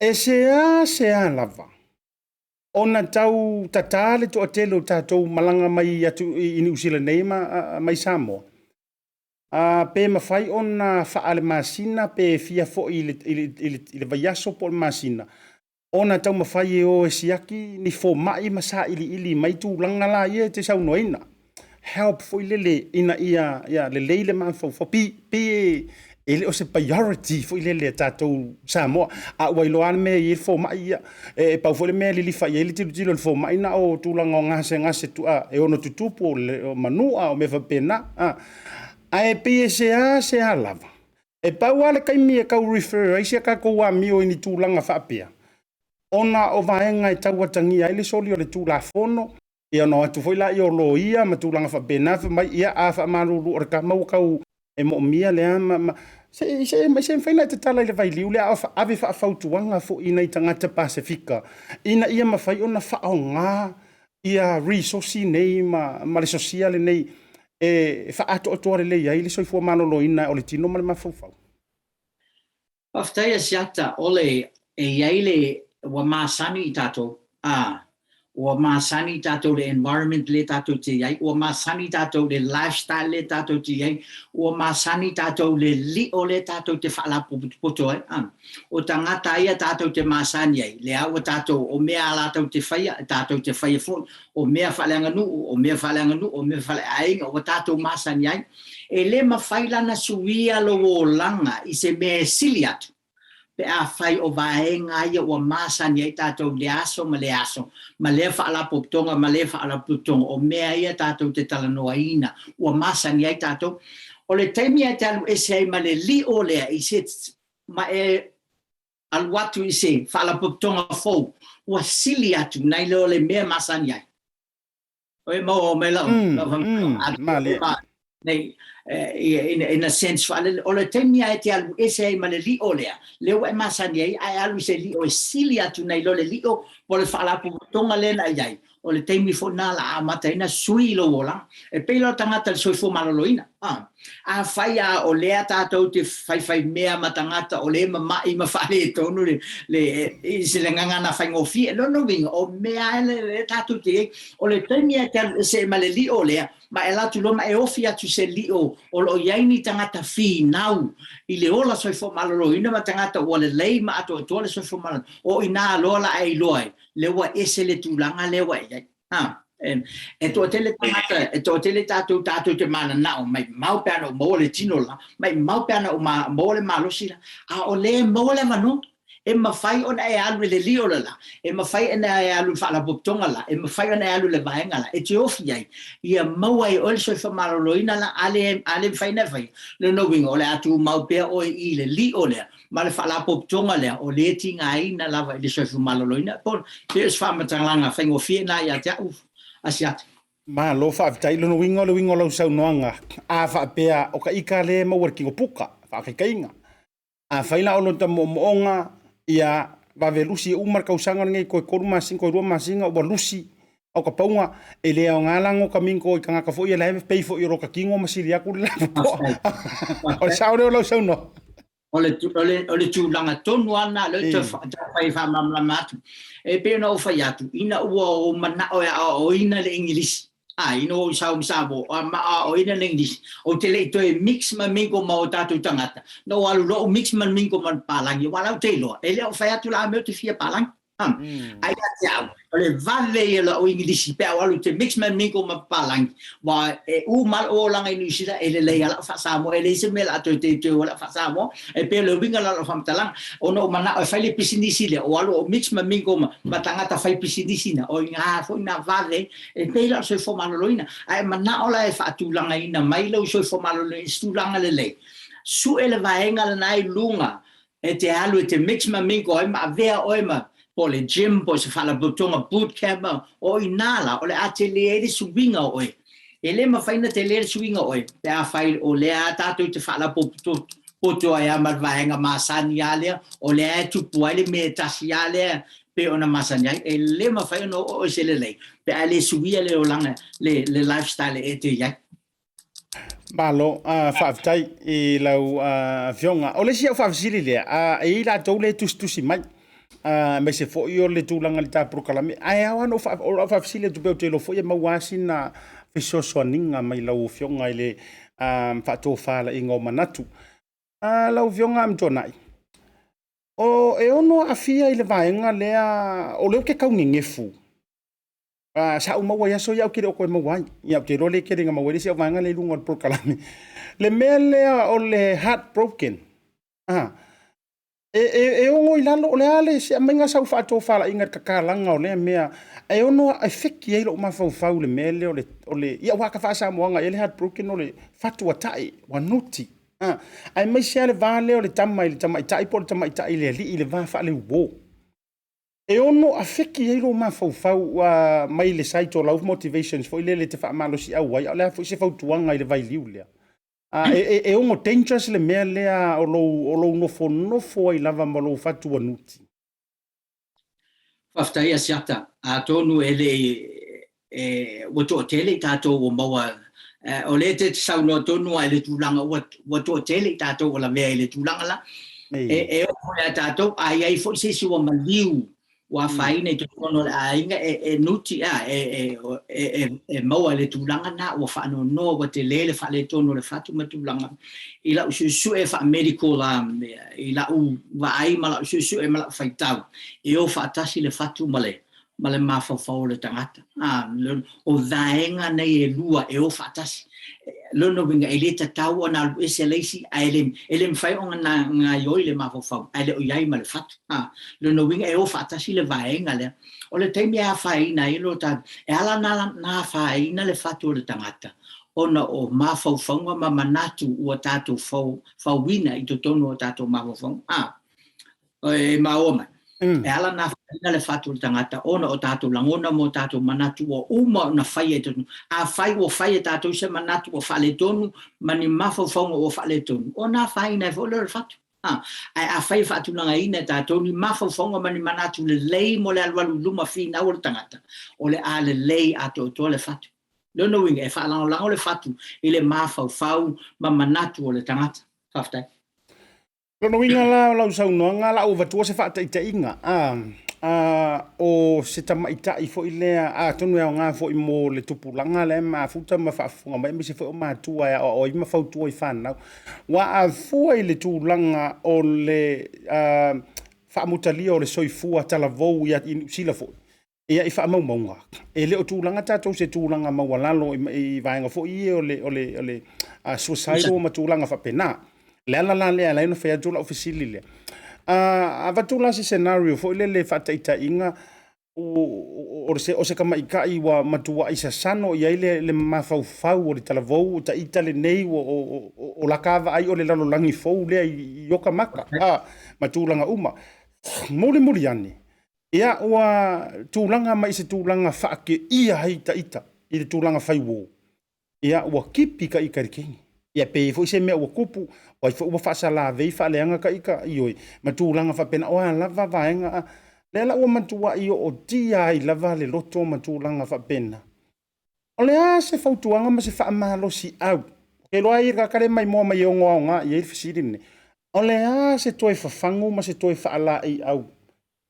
A: E seasea lava ona tau tatā le toatele o tatou malaga mai atu i Niu Sila nei ma mai Samoa, a pe mafai ona faa le masina pe fia foi i le, i le, i le, i le vaiaso po o le masina, ona taumafai e o e siaki ni fomai ma sailiili mai tulaga la ia e te saunoaina. Help foi lele ina ia, ia lelei le mafaufau. Pi, pi e, e le o se priority foi lele a tatou Samoa. A ua iloa lava le mea e i ai le fomai ia. E, e pau foi le mea e lilifa i ai le tilotilo a le fomai na o tulaga o gasegase tu, a, e ono tutupu o, le, o manua o mea faapena. A, ae pei e seasea lava. E pau lava le taimi e tau refer ai si a tatou amio i ni tulaga faapea, ona o vaega e tau atagia ai le soli o le Tulafono, ia ona o atu foi lea o loia ma tulaga faapena, fai mai, ia a faamalulu o le tama ua tau e moomia lea ma, ma se, se, se mafai ona e tatala i le vailiu lea, a ave faafautuaga foi i nai tagata Pasefika ina ia mafai ona faaaoga ia resource nei ma, ma le sosia lenei e faaatoatoa lelei ai le soifua maloloina o le tino ma le mafaufau.
D: Faafetai Asiata, o le, e i ai le, ua masani i tatou, a, ua masani i tatou le environment le tatou te i ai, ua masani i tatou le lifestyle le tatou te i ai, ua masani i tatou le lio le tatou te faalapotopoto ai, a. O tagata ia tatou te masani ai, lea ua tatou, o mea a latou te faia, tatou te faia foi, o mea faaleaganuu, o mea faaleaganuu, o mea faaleaiga, ua tatou masani ai. E le mafai la ona suia lou olaga i se mea e sili atu, pe afai o vaega ia ua masani ai tatou i lea aso ma lea aso, ma lea faalapotopotoga ma lea faalapotopotoga, o mea ia tatou te talanoaina, ua masani ai tatou. O le taimi e te alu ese ai ma le lio lea i se, ma e alu atu i se faalapotopotoga fou, ua sili atu nai lo le mea masani ai. Oi maua mai lau lau
A: mm,
D: ma nei in, in a sense faalele o le taimi lava e te alu ese ai ma le lio lea, lea ua e masani ai, ae alu i se lio e sili atu nai lo le lio po o le faalapotopotoga. Faalapotopotoga lea na e i ai, o le taimi foi lena o le a amata ai ona sui lou olaga. E pei la o tagata i le soifua maloloina. Afai lava o lea tatou te faifaimea ma tagata o lea e mama'i ma faaletonu le, le, i se le gagana faigofie, lona uiga, o mea lava lea tatou te i ai. O le taimi e te alu ese ai ma le lio lea, ma e alu atu loa ma e ofi atu i se lio o lo o i ai ni tagata finau i le ola soifua maloloina ma tagata ua lelei ma atoatoa le soifua maloloina, o i ina loa la e iloa ai lea ua ese le tulaga lea ua i ai. Ha, e, e toatele tagata, e toatele tatou tatou te mananao, maimau pe ana ou maua le tino la, maimau pe ana ou maua le malosi la, a o lea e maua le avanoa. E mafai ona e alu i le lio le la, e mafai ona e alu i le faalapotopotoga la, e mafai ona e alu i le vaega la, e te ofi ai, ia maua ai e oe le soifua maloloina la, a le, a le mafai ona e faia, lona uiga o le a tumau pea oe i le lio lea, ma le faalapotopotoga lea, o lea e tigaina lava i le soifua maloloina. Po, pei o se faamatalaga faigofie lena ia te au, Asiata.
A: Malo faafetai. Lona uiga o le uiga o lau saunoaga, a faapea o ka ika lea e maua i le tino puka, faakaitaiga. Afai la o lota moomooga ia vave lusi e uma le tausaga lenei toe 3 masina toe 2 masina ua lusi au ka pauga e le aoga la no ka mingo i tagata foi ia la e pei foi o lota tino ma sili atu le lapopoa. O le sao lea o lau saunoaga.
D: O le, o le, o le tulaga tonu lava lena lea ou te fai faamalamalama atu. E pei ona ou fai atu, ina ua ou manao e aoaoina le Igilisi, A, ina ua ou sau ma Samoa, a ma aoaoina le Igilisi, ou te le i toe mix ma mingle ma o tatou tagata, na ou alu loa ou mix ma mingle ma palagi, aua la ou te iloa, e le o fai atu la a mea ou te fia palagi. Ae ia te au, o le vave ia o la'u Igilisi pe a ou alu ou te mix ma mingle ma papalagi, aua e uma la'u olaga i Niu Sila, e lelei lava la'u faa-Samoa, e leai se mea o le a toe teuteu ai la'u faa-Samoa, e pei o le uiga la o la'u faamatalaga. Ona ou mana'o e fai le pisinisi lea, ou alu ou mix ma mingle ma tagata fai pisinisi na, o i ina foi na vave E pei la o le soifua maloloina, a e manao la e faatulagaina mai lou soifua maloloina i se tulaga lelei, sue le vaega lena i luga e te alu e te mix ma mingle ai ma avea oe ma po o le gym po o se faalapotopotoga boot camp, o i ina la o le a tele ai le suiga o oe. E le mafai ona tele le suiga o oe pe afai o lea lava tatou te faalapotopoto ai lava ma le vaega masani lava lea, o lea e tupu ai le mea e tasi lava lea pei ona masani ai, e le mafai ona oo i se lelei pe a le suia le olaga, le, le lifestyle e te i ai.
A: Malo, faafetai i lau afioga. O le isi au faafesili lea, e i ai latou lea e tusitusi mai, aemaise foi o le tulaga i le ta polokalame, ae ao lava ona ou, o lau faafesili atu pea ou te iloa foi e maua lava sina fesoasoaniga mai lau afioga i le faatofalaiga o manatu. Lau Afioga Amituanai, O, e ono aafia i le vaega lea, o lea ou te tau nenefu. Sa ou maua i aso ia ou te le o toe maua ai. Ia, ou te iloa lea e tele ina maua ai le isi au vaega lea i luga o le polokalame. Le mea lea o le heartbroken, e ono i lalo, o le a le, se aumaiga sau faatofalaiga i le tatalaga o lea mea, e ono efeki ai lou mafaufau i le mea lea o le, ia aua a ta faa-Samoaga e i ai le heartbroken o le fatuatai, ua nuti. A, aemaise lava le va lea o le tama i le tamaitai po o le tamaitai i le alii i le va faaleuo. E ono afeki ai lou mafaufau mai le site o lau motivations foi lele e te faamalosiau ai, a o le a foi se fautuaga i le vailiu lea? E ono dangerous le mea lea o lou nofonofo ai lava ma lou fatuanuti.
D: Faafetai Asiata, atonu e le i, ua toatele i tatou ua maua, o lea e te saunoa tonu lava i le tulaga ua, ua toatele i tatou ua lavea i le tulaga la. E oo foi ia tatou, a i ai foi se isi ua maliu, ua afaina i totonu o le aiga, e nuti, a, e maua i le tulaga lena, ua faanoanoa, ua tele le faaletonu o le fatu ma tulaga. I lau suesue faa-medical i lau vaai ma lau suesue ma lau faitau, e o faatasi le fatu ma le ma le mafaufau o le tagata. O vaega nei e lua e o faatasi. Lona uiga e le tatau ona alu ese le isi ae le, e le mafai ona gaioi le mafaufau ae le o i ai ma le fatu. Lona uiga e o faatasi le vaega lea. O le taimi e afaina ai lo ta, e ala ona afaina le fatu o le tagata, ona o mafaufauga ma manatu ua tatou fauina i totonu o tatou mafaufauga. A, e maua mai. E ala ona afaina le fatu o le tagata ona o tatou lagona ma o tatou manatu ua uma ona faia i totonu. Afai ua fai e tatou se manatu ua faaletonu ma ni mafaufauga ua faaletonu, ona afaina ai foi lea o le fatu. A, ae afai e faatulagaina e tatou ni mafaufauga ma ni manatu lelei mo le alualu i luma finau o le tagata, o le a lelei atoatoa le fatu. Lona uiga, e faalagolago le fatu i le mafaufau ma manatu o le tagata. Faafetai.
A: Lona uiga la o lau saunoaga, la ua avatua se faataitaiga, a, a, o se tamaitai foi lea, atonu e aoga foi mo le tupulaga lea e mafuta ma faafofoga mai, aemaise foi o matua e aoao ai ma fautua i fanau. Ua a fua i le tulaga o le faamutalia o le soifua talavou i Niu Sila foi, ia i faamaumauga, e le o tulaga tatou se tulaga maualalo i vaega foi ia o le suicidal ma tulaga faapena. Le ala la lea e ala ai ona fai atu lau fesili lea. Avatu la se scenario foi lele faataitaiga, o se tamaitai ua matuai sasano i ai le mafaufau o le talavou, o taita lenei, o lata vaai o le lalolagi fou lea i oka maka, ma tulaga uma. Mulimuli ane, ia ua tulaga mai i se tulaga faateia ai taita i le tulaga fai uo. Ia ua kipi ka ita i le keni. Ia pe i ai foi se mea ua tupu, o ai foi ua faasalavei faaleaga ka ita, ioe, ma tulaga faapena, o a lava vaega a. Lea la ua matuai ootia ai lava le loto ma tulaga faapena. O le a se fautuaga ma se faamalosiau? Ou te iloa ai le tagata lea e maimoa mai e ono aoga i ai le fesili lenei. O le a se toe fafagu ma se toe faalaeiau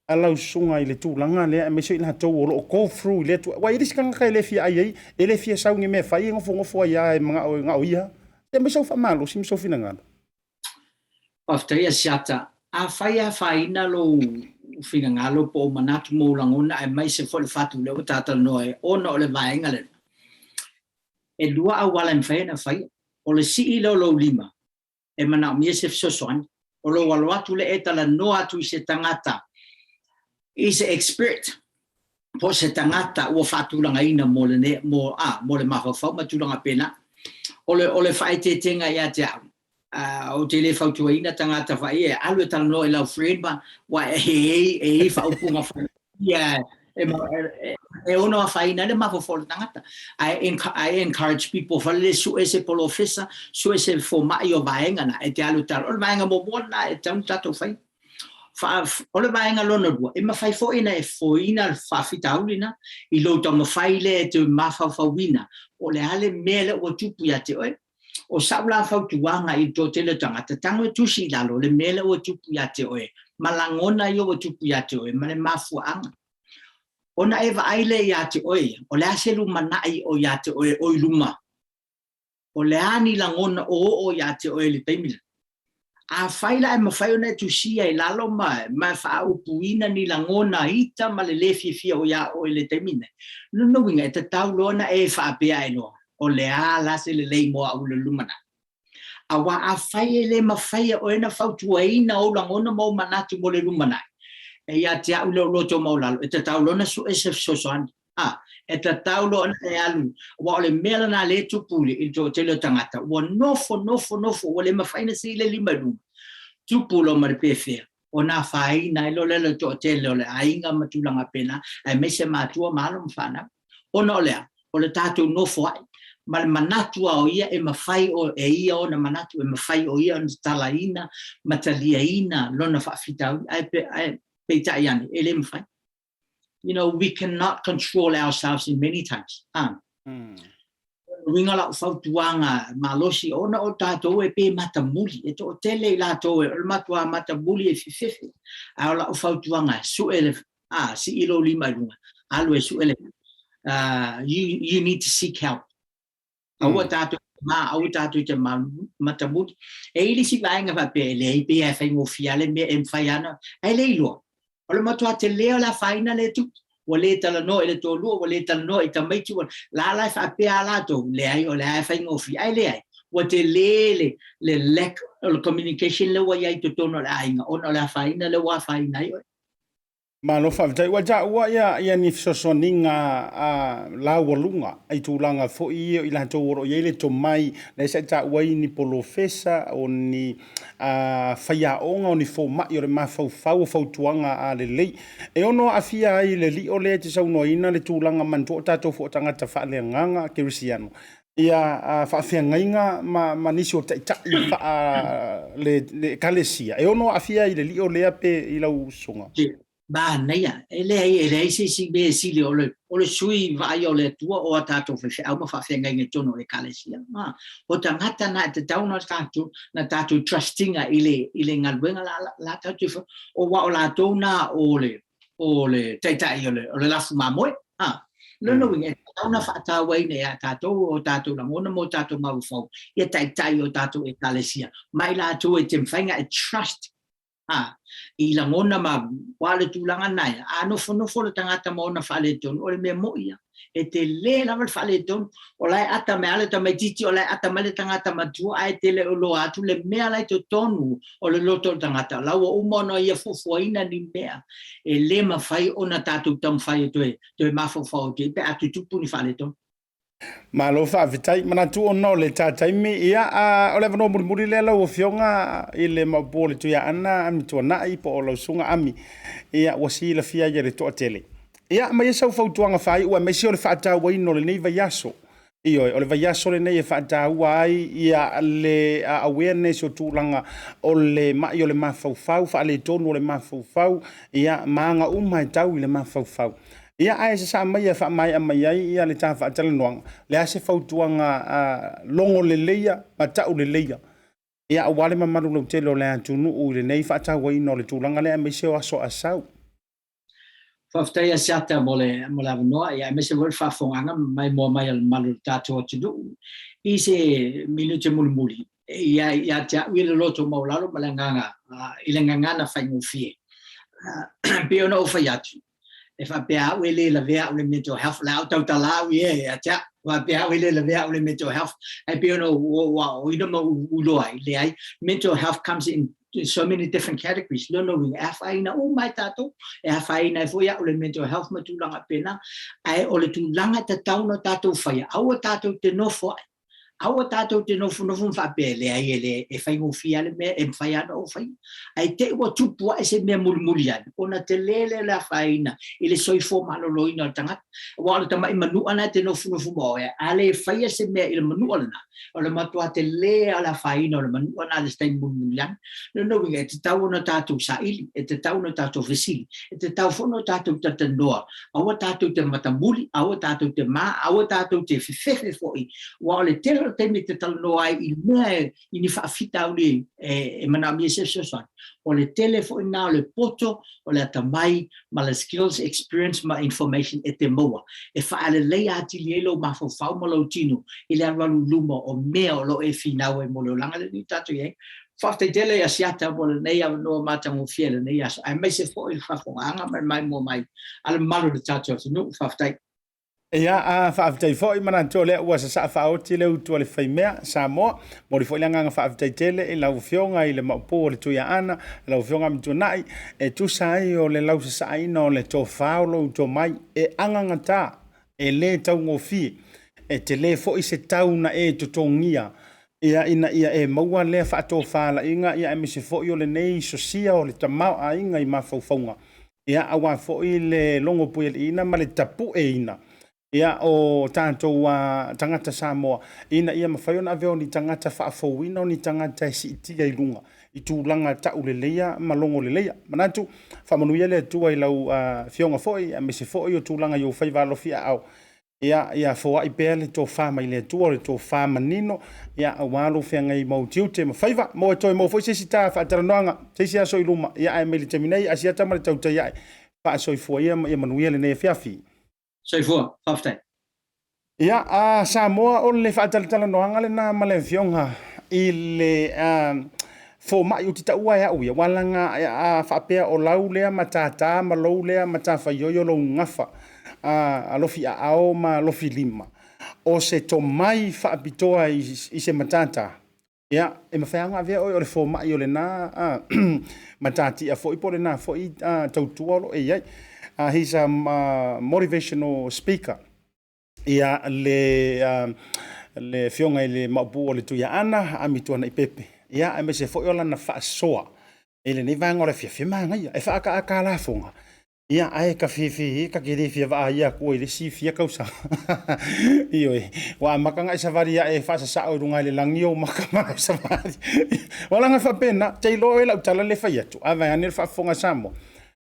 A: a lau susuga i le tulaga lea, aemaise o i latou o lo o go through i lea tulaga. Aua e i ai le isi tagata e le fia ai ai, e le fia sau i ni mea e fai, e nofonofo ai lava e manao na o ia. Se aumai sau faamalosi ma sou finagalo.
D: Faafetai Asiata. Afai e afaina lou finagalo po o manatu ma ou lagona aemaise foi le fatu lea ua ta talanoa ai ona o le vaega lena, e lua auala e mafai ona faia. O le sii lea o lou lima e manaomia se fesoasoani, o lou alo atu lea e talanoa atu i se tagata, i se expert, po o se tagata ua faatulagaina mo le, mo, a, mo le mafaufau ma tulaga pēnā. O le, o le faaeteetega ia te au, uh, ou te le fautuaina tagata faia e alu e talanoa i lau friend ma, wa e i, e i faaupuga fai, ia, e, e, e ono afaina ai le mafaufau o le tagata. I, I encourage people fale le sue se polofesa, sue se fomai o vaega na, e te alu talo. O le vaega muamua lena e tatau ona tatou faia. Fa, o le vaega lona lua, e mafai foi ona e foina le faafitauli na i lou taumafai lea e te mafaufauina po o le a le mea lea ua tupu ia te oe. O sa'u la fautuaga i le toatele o tagata, tago e tusi i lalo le mea lea ua tupu ia te oe, ma lagona ia ua tupu ia te oe, ma le mafuaaga. Ona e vaai lea ia te oe ia, o le a se lumanai o ia te oe o i luma? O le a ni lagona o oo ia te oe i le taimi lena? Afai la e mafai ona e tusia i lalo ma, ma e faaupuina ni lagona ita ma le lē fiafia o iā oe i le taimi nei, lona uiga e tatau loa ona e faapea ae loa, o le a la se lelei mo a'u i le lumanai? Auā afai e lē mafai e oe ona fautuaina ou lagona ma ou manatu mo le lumanai, e ia te a'u lea o loto maualalo, e tatau loa ona su'e se fesoasoani. A, e tatau loa ona e alu, aua o le mea lena lea e tupu i le toatele o tagata, ua nofo, nofo, nofo, ua le mafai ona sii le lima i luga. Tupu loa ma le pefea, ona afaina ai loa lea o le toatele o le aiga ma tulaga pena, aemaise matua ma alo ma fanau. Ona o le a? O le tatou nofo ai, ma le manatu lava o ia e mafai o, e ia ona manatu, e mafai o ia ona tatalaina ma taliaina lona faafitauli, ae, ae peitai ane, e le mafai. You know, we cannot control ourselves in many times. Ah. Uiga lau fautuaga malosi, ona o tatou e pei e matamuli, e toatele i latou e, o le matua matamuli e fefefe. A o lau fautuaga, sue le, ah, sii lou lima i luga, alu e sue le, you, you need to seek help. Aua tatou te mā, aua tatou te matamuli. E i le isi vaega faapea, e leai, pei lava e faigofie lava le mea e mafai lava ona, ae le iloa. O le matua tele o le afaina lea e tupu. Ua le talanoa i le toalua, ua le talanoa i tamaiti, ua, la la e faapea lava latou, leai, o lea lava e faigofie, ae leai. Ua tele le, le lack o le communication lea ua i ai i totonu o le aiga ona o le afaina lea ua afaina ai oe.
A: Malo faafetai. Ua taua ia, ia ni fesoasoaniga a laualuga i tulaga foi ia o i latou o lo o i ai le tomai, lea sa e taua ai ni polofesa, o ni a, faiaoga, o ni fomai o le mafaufau, o fautuaga a lelei. E ono aafia ai le lio lea e te saunoaina le tulaga manatua o tatou foi o tagata faaleagaga kerisiano. Ia faafeagaiga ma, ma nisi o taitai faa le, le ekalesia e ono aafia ai i le lio lea pe i lau usuga.
D: Manaia, e leai, e leai se isi mea e sili o le, o le sui vaaia o le Atua o a tatou faifeau ma faafeagaiga i totonu o le ekalesia. A, o tagata na e tatau ona tatou, na tatou trust ina i le, i le galuega la, la, la tatou te, aua o latou na o le, o le taitai o le, o le lafu mamoe. A, lona uiga, e tatau ona faatauaina ia tatou o tatou lagona ma o tatou mafaufau ia taitai o tatou ekalesia ma i latou e te mafai ona e trust a, i lagona ma ua le tulaga na ia, a nofonofo le tagata ma ona faaletonu, o le mea moi ia. E tele lava le faaletonu, o la e ata mai lava le tamaitiiti, o la e ata mai le tagata matua, ae te le o iloa atu le mea la i totonu o le loto o le tagata, o la ua uma ona ia fuafuaina ni mea e le mafai ona tatou taumafai e toe, toe mafaufau atu ai pe a tutupu ni faaletonu.
A: Malo faafetai. Manatu ona o le ta taimi, ia, a, o le avanoa mulimuli lea lau Afioga i le maopu o le Tuiaana Amituanai po o lau Susuga Ami, ia, ua silafia ai e le toatele. Ia, aumai sau fautuaga faaiu aemaise o le faatauaina o lenei vaiaso. Ioe, o le vaiaso lenei e faataua ai ia le awareness o tulaga o le mai o le mafaufau, faaletonu o le mafaufau, ia, ma aga uma e tau i le mafaufau. Ia, ae sasaa mai e faamaea mai ai ia le ta faatalanoaga, le a se fautuaga logo leleia ma tau leleia, ia, aua le mamalu lautele o le atunuu i lenei faatauaina o le tulaga lea aemaise o aso asau.
D: Faafetai Asiata mo le, mo le avanoa, ia, aemaise foi le faafofogaaga maimoa mai a le mamalu o le tatou atunuu. I se minute mulimuli, ia, ia te au ia le loto maualalo ma le agaga, i le gagana faigofie. Pei ona ou fai atu, e faapea au e le lavea au le mental health, la au tautala au ia ia te au, faapea au e le lavea au le mental health, ae pei ona ou aoaoina ma ou iloa ai, leai, mental health comes in so many different categories. Lona uiga, e afaina uma ai tatou, e afaina ai foi au le mental health ma tulaga faapena, ae o le tulaga e tatau ona tatou faia, aua tatou te nofo ai, Aua tatou te nofonofo ma faapea, e leai, e le, e faigofie lava le mea, e mafai lava ona ou faia. Ae te i ua tupu ae se mea mulimuli ane, ona tele lea o le afaina i le soifua maloloina o le tagata. Aua o le tamai manua lena e te nofonofo ma oe, a le faia se mea i le manua lena, o le matua tele lava o le afaina o le manua lena i le se taimi mulimuli ane. Lona uiga, e tatau ona tatou saili, e tatau ona tatou fesili, e tatau foi ona tatou talatalanoa Aua tatou te matamuli, aua tatou te mā, aua tatou te fefefe foi, aua o le tele o le taimi e te talanoa ai i mea e, i ni faafitauli e, e manaomia se fesoasoani, o le tele foi lena o le poto, o le atamai, ma le skills, experience ma information e te maua, e faaleleia atili ai lou mafaufau ma lou tino i le alualu i luma o mea o lo o e finau ai mo le olaga lenei ua tatou i ai. Faafetai tele ia Siata mo lenei avanoa matagofie i lenei aso, aemaise foi le faafofogaaga ma le maimoa mai a le mamalu o le tatou atunuu. Faafetai.
A: Ia, a faafetai foi, manatu o lea ua sasaa faaoti le utu a le faimea, Samoa. Momoli foi le agaga faafetai tele i lau Afioga i le Maopu o le Tuiaana, lau Afioga Amituanai, e tusa ai o le lausasaaina o le tofa o lou tomai e agagata, e le taugofie, e tele foi se tau na e totogia ia ina ia e maua lea faatofalaiga ia aemaise foi o lenei sosia o le tamaoaiga i mafaufauga ia aua foi le logo puialiiina ma le tapueina ia o tatou tagata Samoa ina ia mafai ona avea o ni tagata faafouina o ni tagata e siitia i luga i tulaga tauleleia ma logo leleia. Manatu, faamanuia le Atua i lau afioga foi aemaise foi o tulaga i ou faiva alofi aao. Ia, ia foai pea le tofa mai le Atua, o le tofa manino, ia, aua lou feagai ma ou tiute ma faiva. Mo e toe maua foi se isi ta faatalanoaga, se isi aso i luma, ia, ae mai le taimi nei, asiata ma le tautai ae, faasoifua ia ma ia manuia lenei afiafi.
D: Soifua, faafetai.
A: Ia, a Samoa, o le faatalatalanoaga lena ma le Afioga i le fomai ou te taua e au ia, ua laga a faapea o lau lea matata ma lou lea matafaioi o lou gafa alofi aao ma alofi lima, o se tomai faapitoa i se matata, ia, e mafai lava ona avea oe o le fomai o lena matatia foi po o lena foi tautua o lo o e i ai. He's a motivational speaker. Ia, le le Afioga i le Maopu o le Tuiaana, Amituanai Pepe, ia, aemaise foi o lana faasoa i lenei vaega o le afiafi. E manaia, e faakaaka lafoga. Ia, ae ka fefe ka ke le fia vaaia atu ai i le isi fia tausaga. Ioe, ua amata ona e savali ae e faasasao i luga i le lagi ou maka ma lau savali. Ua laga faapena, te iloa oe lau tala lea e fai atu, a vaeane le faafofoga a Samoa.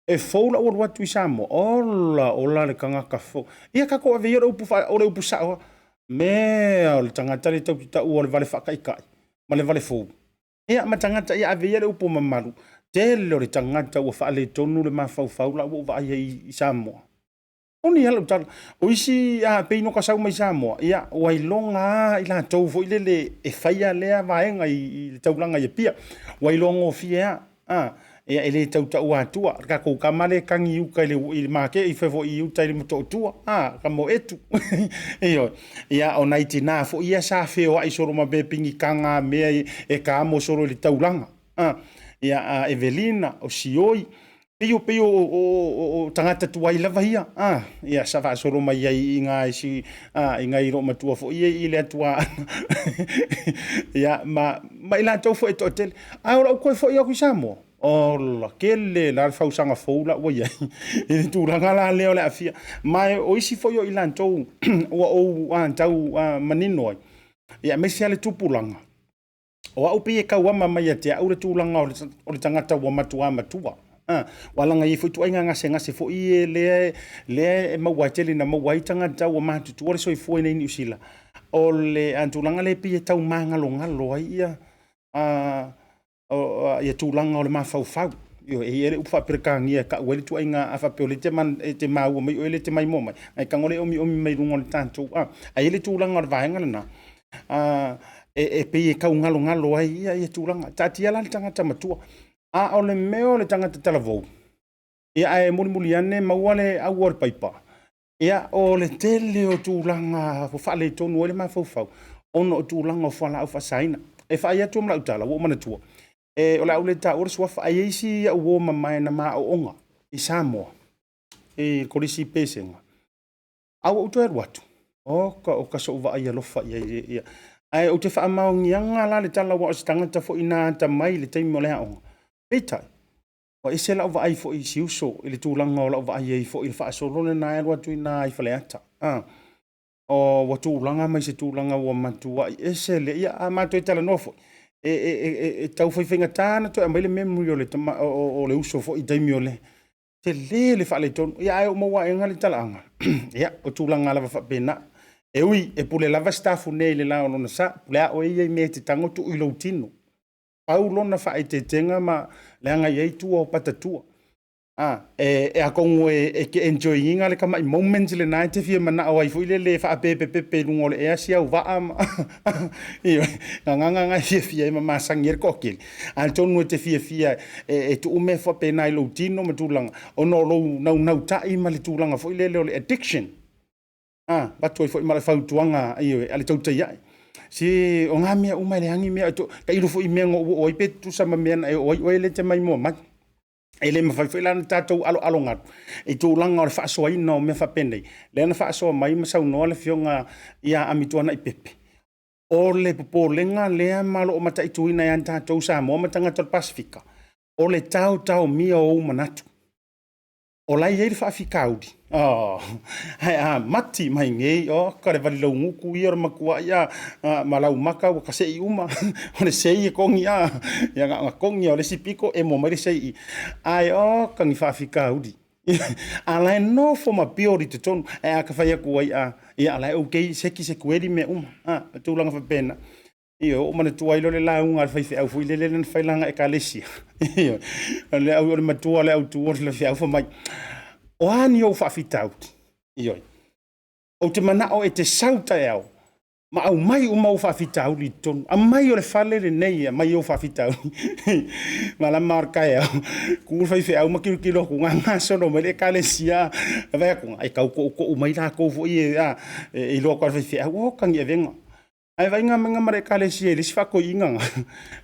A: E fou lau alu atu i Samoa, ola ola le tagata fou. Ia tatou ave ia o le upu, o le upu sao lava. Mea o le tagata lea tatou te taua o le vale faataitai ma le vale fou. Ia ma tagata ia ave ia le upu mamalu, tele o le tagata ua faaletonu le mafaufau la ua ou vaai ai i Samoa. Moni lava lau tala, o isi a pei no ka sau mai Samoa, ia ua iloga lava i latou foi lele e faia lea vaega i le taulaga i Apia. Ua iloa gofie lava, a, ia e le tau taua atua le tatou tama lea e tagi i uta i le maketi, i fea foi i uta i le Motootua, a, Tamoetu. Ioe. Ia, o nai tina foi ia sa feoai solo ma mea pinitaga mea e taamo solo i le taulaga. A, ia, a Evelina, o Sioi, pei o pei o, o, o, o tagata tuai lava ia. A, ia sa faasolo mai ai i ngā isi, a, i ngai loomatua foi ia i le Atuaana. Ia, ma, ma i latou foi e toatele. Ae o lau toe foi atu i Samoa, ola, tele la le fausaga fou la ua i ai i le tulaga la lea o le aafia. Ma o isi foi o i latou ua ou tau manino ai, ia aemaise lava le tupulaga, o au pei e tauama mai ia te au le tulaga o le tagata ua matua matua. Ua laga i ai foi ituaiga gasegase foi ia lea, lea e maua ai tele ina maua ai tagata ua matutua le soifua i inei i Niu Sila. O le tulaga lea e pei e tau magalogalo ai ia ia tulaga o le mafaufau. Ioe, e i ai le upu faa-Peretania e tau ai le ituaiga, a faapea o lea e te maua mai oe lea e te maimoa mai, ae tago lea e omiomi mai luga o le tatou, a. Ae i ai le tulaga o le vaega lena, e pei e tau galogalo ai ia tulaga. Taatia la le tagata matua, a o le mea o le tagata talavou, ia ae mulimuli ane maua le aua o le paipa, Ia, o le tele o tulaga ua faaletonu ai le mafaufau ona o tulaga o fualaau faasaina. E faai atu ma lau tala, ua ou manatua, e, o le a ou le taua le suafa, ae i ai isi au uo mamae na ma aooga i Samoa, i le Kolisi i Pesega. A ua ou toe alu atu, oka oka so'u vaai alofa i ai ia. Ae ou te faamaoniaga la le tala aua o se tagata foi na atamai i le taimi o le aoga. Peitai, Ua ese lau vaai foi i si uso i le tulaga o lau vaai ai foi i le faasolo lena e alu atu i ina i Faleata. A, o, ua tulaga mai se tulaga ua matuai ese le, ia, a matou talanoa foi, e, e, e, e tau faifaigata ona toe aumai le memory o le, tama, o, o le uso foi i taimi o le tele le faaletonu. Ia, ae oo maua aega le talaaga. Ia, o tulaga lava faapena. E ui, e pule lava Sitafune i le la o lona sa, pule a oe ia i mea e te tago tuu i lou tino. Pau lona faaeteetega ma leaga i ai tua o patatua. A, e, e atonu e, e te enjoy ina le tamai moment lena e te fia manao ai foi lele e faapepepepe i luga o le ea si au vaa ma ioe, gagaga na e fiafia ai ma masani ai le toatele. Atonu e te fiafia e, e tuu mea faapena i lou tino ma tulaga, ona o lou naunautai ma le tulaga foi lele o le addiction. A, avatu ai foi ma le fautuaga, ioe, a le tautai ae. Se, o ngā mea uma e leai ni mea, to, tailo foi i mea na ou oo ai pe tutusa ma mea na e oo ai oe lea e te maimoa mai. E le mafai foi la ona tatou aloalogalu i tulaga o le faasoaina o mea faapenei. Lea na faasoa mai ma saunoa le Afioga ia Amituanai Pepe, o le popolega lea ma o lo o mataituina e a tatou Samoa ma tagata o le Pasefika, o le taotaomia o ou manatu. O la e i ai le faafitauli, oh, ae a mati mai nei, oh, ka le vali laugutu ia o le matuai a, ma lau maka ua kasei uma, o le sei e kogi a, ia na ona kogi o le isi pito emo mai le sei i. Ae oh, ka ni faafitauli. A la e nofo ma piori i totonu, ae a ka fai atu ai a, ia a la e okay, seki se kueli mea uma, a, tulaga faapena. Ioe, oo manatua ai loa le lauga a le faifeau foi lele lea na fai lana Ekalesia. Ioe, o le au, o le matua o le autu o le faifeau fai mai, o a ni ou faafitauli? Ioe, ou te manao e te sau taeao ma aumai uma ou faafitauli i totonu. Aumai o le fale lenei, aumai ou faafitauli. Malama o le taeao, ku le faifeau ma tilotilo atu, gasolo mai le Ekalesia, vaai atu, e tau to'uto'u mai latou foi e, a, e iloa atu lava e le faifeau, o ka ni avega. Ae vaaiga maiga ma le Ekalesia i le isi faatoeaina na,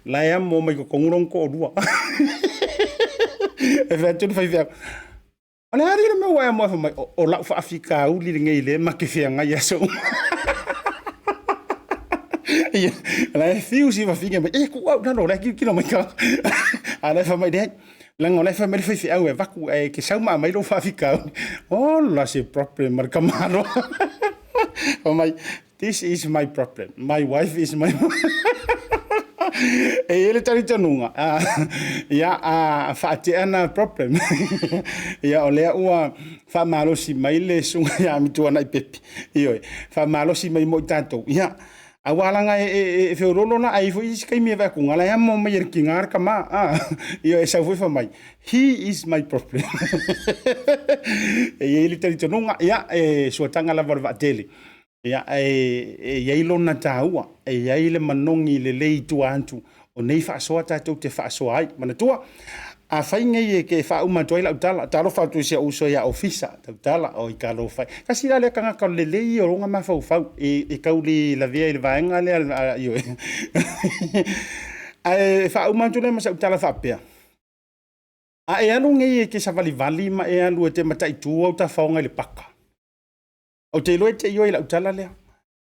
A: la e amo mai totonu lona toalua. E fai atu le faifeau, o le a alii le mea ua e amo ai? Fai mai, o lau faafitauli lenei lea ma te feagai i aso uma. Ia, la e fiu si fafine mai, e tuu au i lalo, o la e tilotilo mai tagata. A o la e fai mai, leai. Leaga o la e fai mai le faifeau e avatu ae e te sau ma aumai lou faafitauli. Ola se problem ma le tamaloa. Fai mai, this is my problem. My wife is my E i ai le talitonuga, ia, a faatea na problem. Ia, o lea ua faamalosi mai le susuga ia Amituanai Pepe, ioe, faamalosi mai mo i tatou. Ia, aua leaga e feoloolo la, ae i ai foi isi taimi e vaai atu, la e amo mai e le tiga le tama, a, ioe, e sau foi fai mai, he is my problem. E i ai le talitonuga, ia, e suataga lava o le vaatele. Ia, ae e i ai lona taua, e i ai le manogi lelei i tua atu o nei faasoa tatou te faasoa ai. Manatua, afai nei e te faauma atu ai lau tala, talofa atu i si ou uso ia Ofisa, tautala, oi talofa e. Tasi la lea tagata o le lelei ia o lona mafaufau, e tau le lavea i le vaega lea, ioe. Ae faauma atu lea ma sau tala faapea, a e alu nei e te savalivali ma e alu e te mataitu au tafaoga i le paka, Ou te iloa e te ioe i lau tala lea.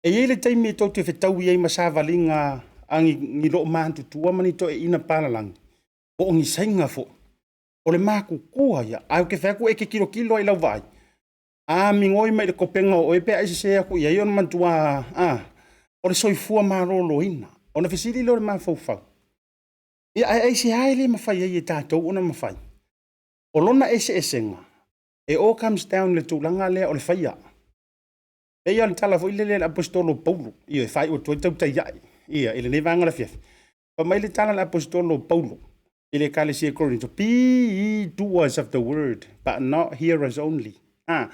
A: E i ai le taimi e tou te fetaui ai ma savaliga a ni loomatutua ma ni toeaiina palalagi, po o ni Saina foi. O le matutua ia, ae ou te fai atu e te tilotilo lava i lau vaai, a migoi mai i le topega o oe pe a e sese atu i ai ona matua, a, o le soifua maloloina. Ona fesili lea o le mafaufau, ia ae aisea e le mafai ai e tatou ona mafai? O lona eseesega, e all comes down i le tulaga lea o le faia. E pei lava o le tala foi lele a le Aposetolo o Paulo, ioe, e faaiu atu ai le tautai ae, ia, i lenei vaega o le afiafi. Fai mai le tala a le Aposetolo o Paulo i le Ekalesia i Korinito, Be ye doers of the word, but not hearers only. A,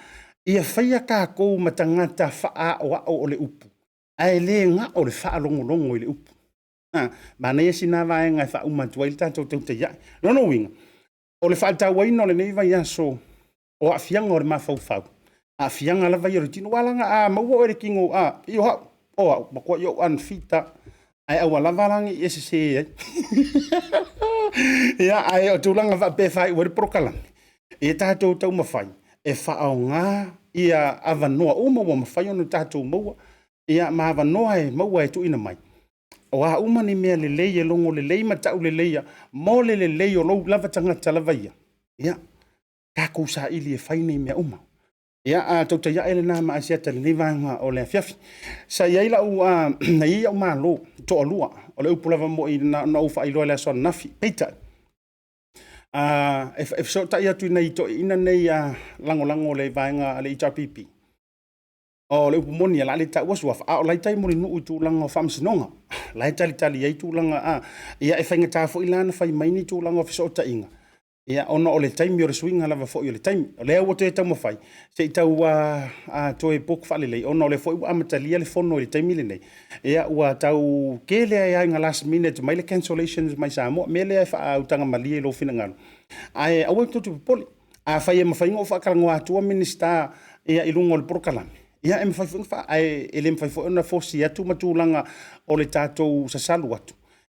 A: ia faia tatou ma tagata faaaoao o le upu, ae le na o le faalogologo i le upu. A, manaia sina vaega e faauma atu ai le tatou tautai ae. Lona uiga, O le faatauaina o lenei vaiaso o aafiaga o le mafaufau, aafiaga lava ia o le tino. Aua leaga a maua oe i le tino, a, pei o au, o au, matuai ou unfit lava, ae aua lava la ne i e sese ai. Ia, ae o tulaga faapea e faaiu ai le polokalame, ia tatou taumafai e faaaoga ia avanoa uma ua mafai ona tatou maua, ia ma avanoa e maua e tuuina mai. O a uma ni mea lelei e logo lelei ma tau leleia mo le lelei o lou lava tagata lava ia, ia, tatou saili e fai nei mea uma. Ia, a tautai ae lena ma Asiata i lenei vaega o le afiafi. Sa i ai lau, na i ai au malo e toalua, o le upu lava moi na ona ou faailoa i le aso ananafi. Peitai, e fesootai atu i nai toeaiina nei lagolago o le vaega a le HRPP, O le upu moni, o le a le taua suafa, a o la e tai Mulinuu i tulaga o faamasinoga. O la e talitali ai tulaga, a, ia e faigata foi la ona fai mai ni tulaga o fesootaiga, ia ona o le taimi o le suiga lava foi o le taimi. O lea ua toe taumafai se i tau toe book faalelei, ona o lea foi ua amatalia le fono i le taimi lenei, ia ua tau tele ai lava ina last minute mai le cancellations mai Samoa. O le mea lea e faautaga malie i lou finagalo, ae aua tou te popole. Afai e mafai ona ou faatalanoa atua Minisita ia i luga o le polokalame, ia e mafai foi ona faa, ae e le mafai foi ona fosi atu ma tulaga o le tatou sasalu atu,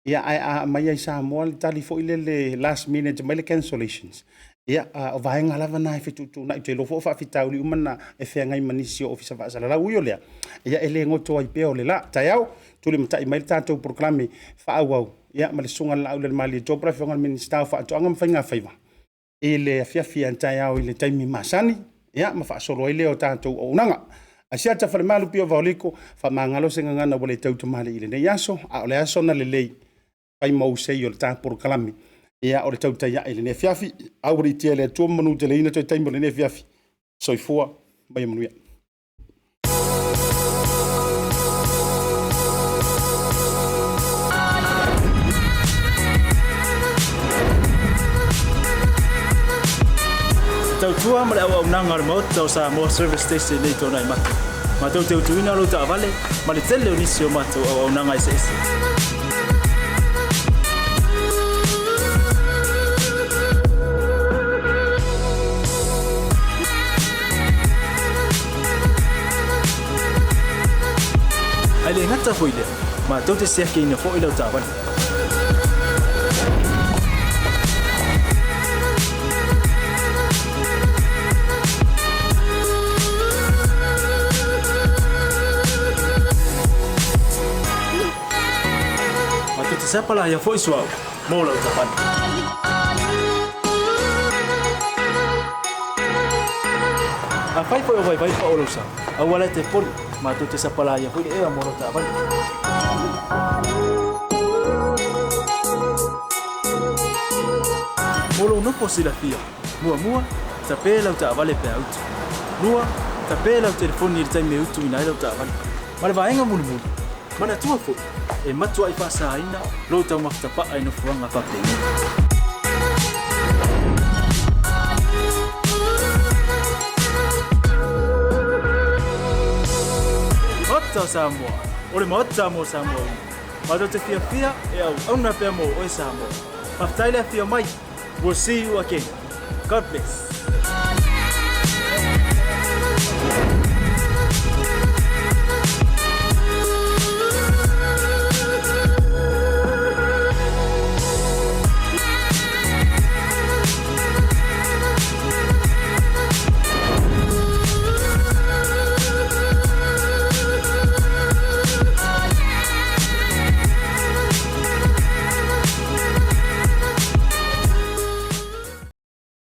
A: ia ae a aumai lava i Samoa le tali foi lele last minute mai le cancellations, ia o vaega lava na e fetuutuunai. Ou te iloa foi o faafitauli uma na e feagai ma nisi o Ofisa Faasalalau. Ui o lea, ia e le goto ai pea o le la. Taeao, tulimatai mai le tatou polokalame faaauau, ia ma le Susuga i le Laaulialemalietoa po o le Afioga i le Minisita o Faatoaga ma Faiga Faiva i le afiafi a taeao i le taimi masani, ia ma faasolo ai lea o tatou auaunaga. Asiata Falemalu Pio Vaoliko, faamagalo se gagana ua le tautamalii i lenei aso, a o le aso na lelei fai ma ou sei o le ta polokalame. Ia o le tautai ae i lenei afiafi, aualiitia e le Atua ma manuteleina toe taimi o lenei afiafi. Soifua ma ia manuia.
E: Tautua ma le auaunaga a le Maota o Samoa Service Station nei Tuanaimato. Matou te utuina lou taavale ma le tele o nisi o matou auaunaga eseese. Ae le gata foi i lea, matou te siakiina foi lau taavale. Matou te sapalaia foi suauu mo lau taavale. Afai foi o vaivai paʻa o lou sa, aua la e te popole, matou te sapalaia foi le ea mo lau taavale. Mo lou nofo silafia, muamua, tapē lau taavale pe a utu. Lua, tapē lau telefoni i le taimi e utuina ai lau taavale. Ma le vaega mulimuli, manatua foi, e matuaʻi faasāina lou taumafa tapaʻa i nofoaga faapenei. Maota o Samoa, o le Maota mo Samoa uma. Matou te fiafia e auauna pea mo oe Samoa. Faafetai le afio mai. We'll see you again. God bless.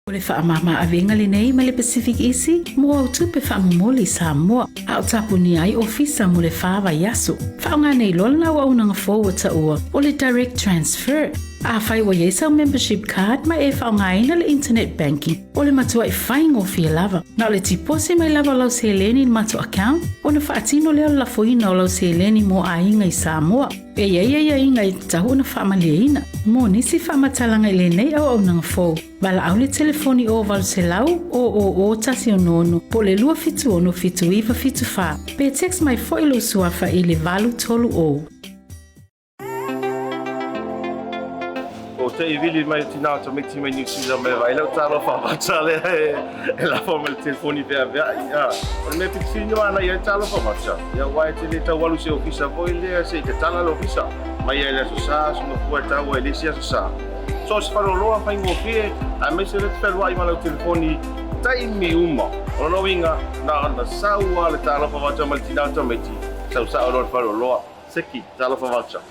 C: O le faamama-avega lenei mai le Pacific Easy mo au tupe faamomoli i Samoa, a o tapunia ai ofisa mo le fa vaiaso. Faaaoga nei loa lana auaunaga fou ua taua o le Direct Transfer. Afai ua i ai sau membership card ma e faaaogaina le internet banking, o le matuaʻi faigofie lava. Na o le tiposi mai lava o lau seleni i le matou account ona faatino lea o le lafoina o lau seleni mo aiga i Samoa. E i ai aiaiga e tatau ona faamalieina. Mo nisi faamatalaga i lenei auaunaga fou, valaau le telefoni o 800 000 166 po o le 276 7974 pe text mai foi lou suafa i le 830.
B: Ou te i vili mai o tina o tamaiti mai New Zealand mai vaai lau talofa vata lea e lafo mai le telefoni veaveai. O le mea pito sili ona manaia ai talofa vata, ia aua e te le tau alu i se ofisa foi lea se i tatala le ofisa mai ai le Aso Sa, aso Gafua e tau ai le isi Aso Sa. So o se faleoloa faigofie aemaise lea te fealuai ma lau telefoni taimi uma. O lona uiga, na ona sau lava le talofa vata mai le tina o tamaiti, sau sao loa le faleoloa, seki, talofa vata.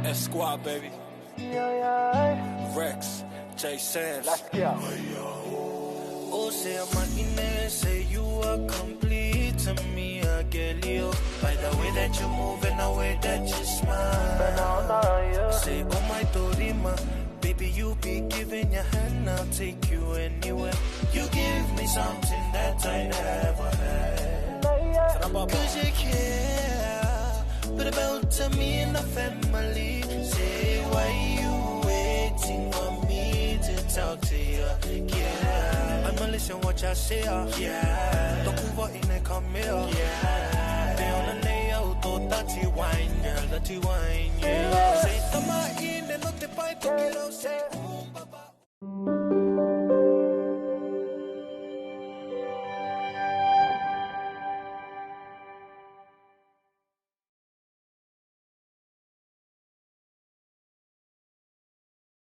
F: S Squad, baby. Rex, J Sam's. Let's go. Oh, say I'm say you are complete to me, I get you. By the way that you move and the way that you smile. Say, oh my Dorima, baby, you be giving your hand, I'll take you anywhere. You give me something that I never had. Cause you care, but about to me and the family. Say, why you waiting for me to talk to you? Yeah, I'ma listen what you say. Yeah, don't go in and come here. Yeah, they on the nail, dirty wine, girl, dirty wine. Yeah, say.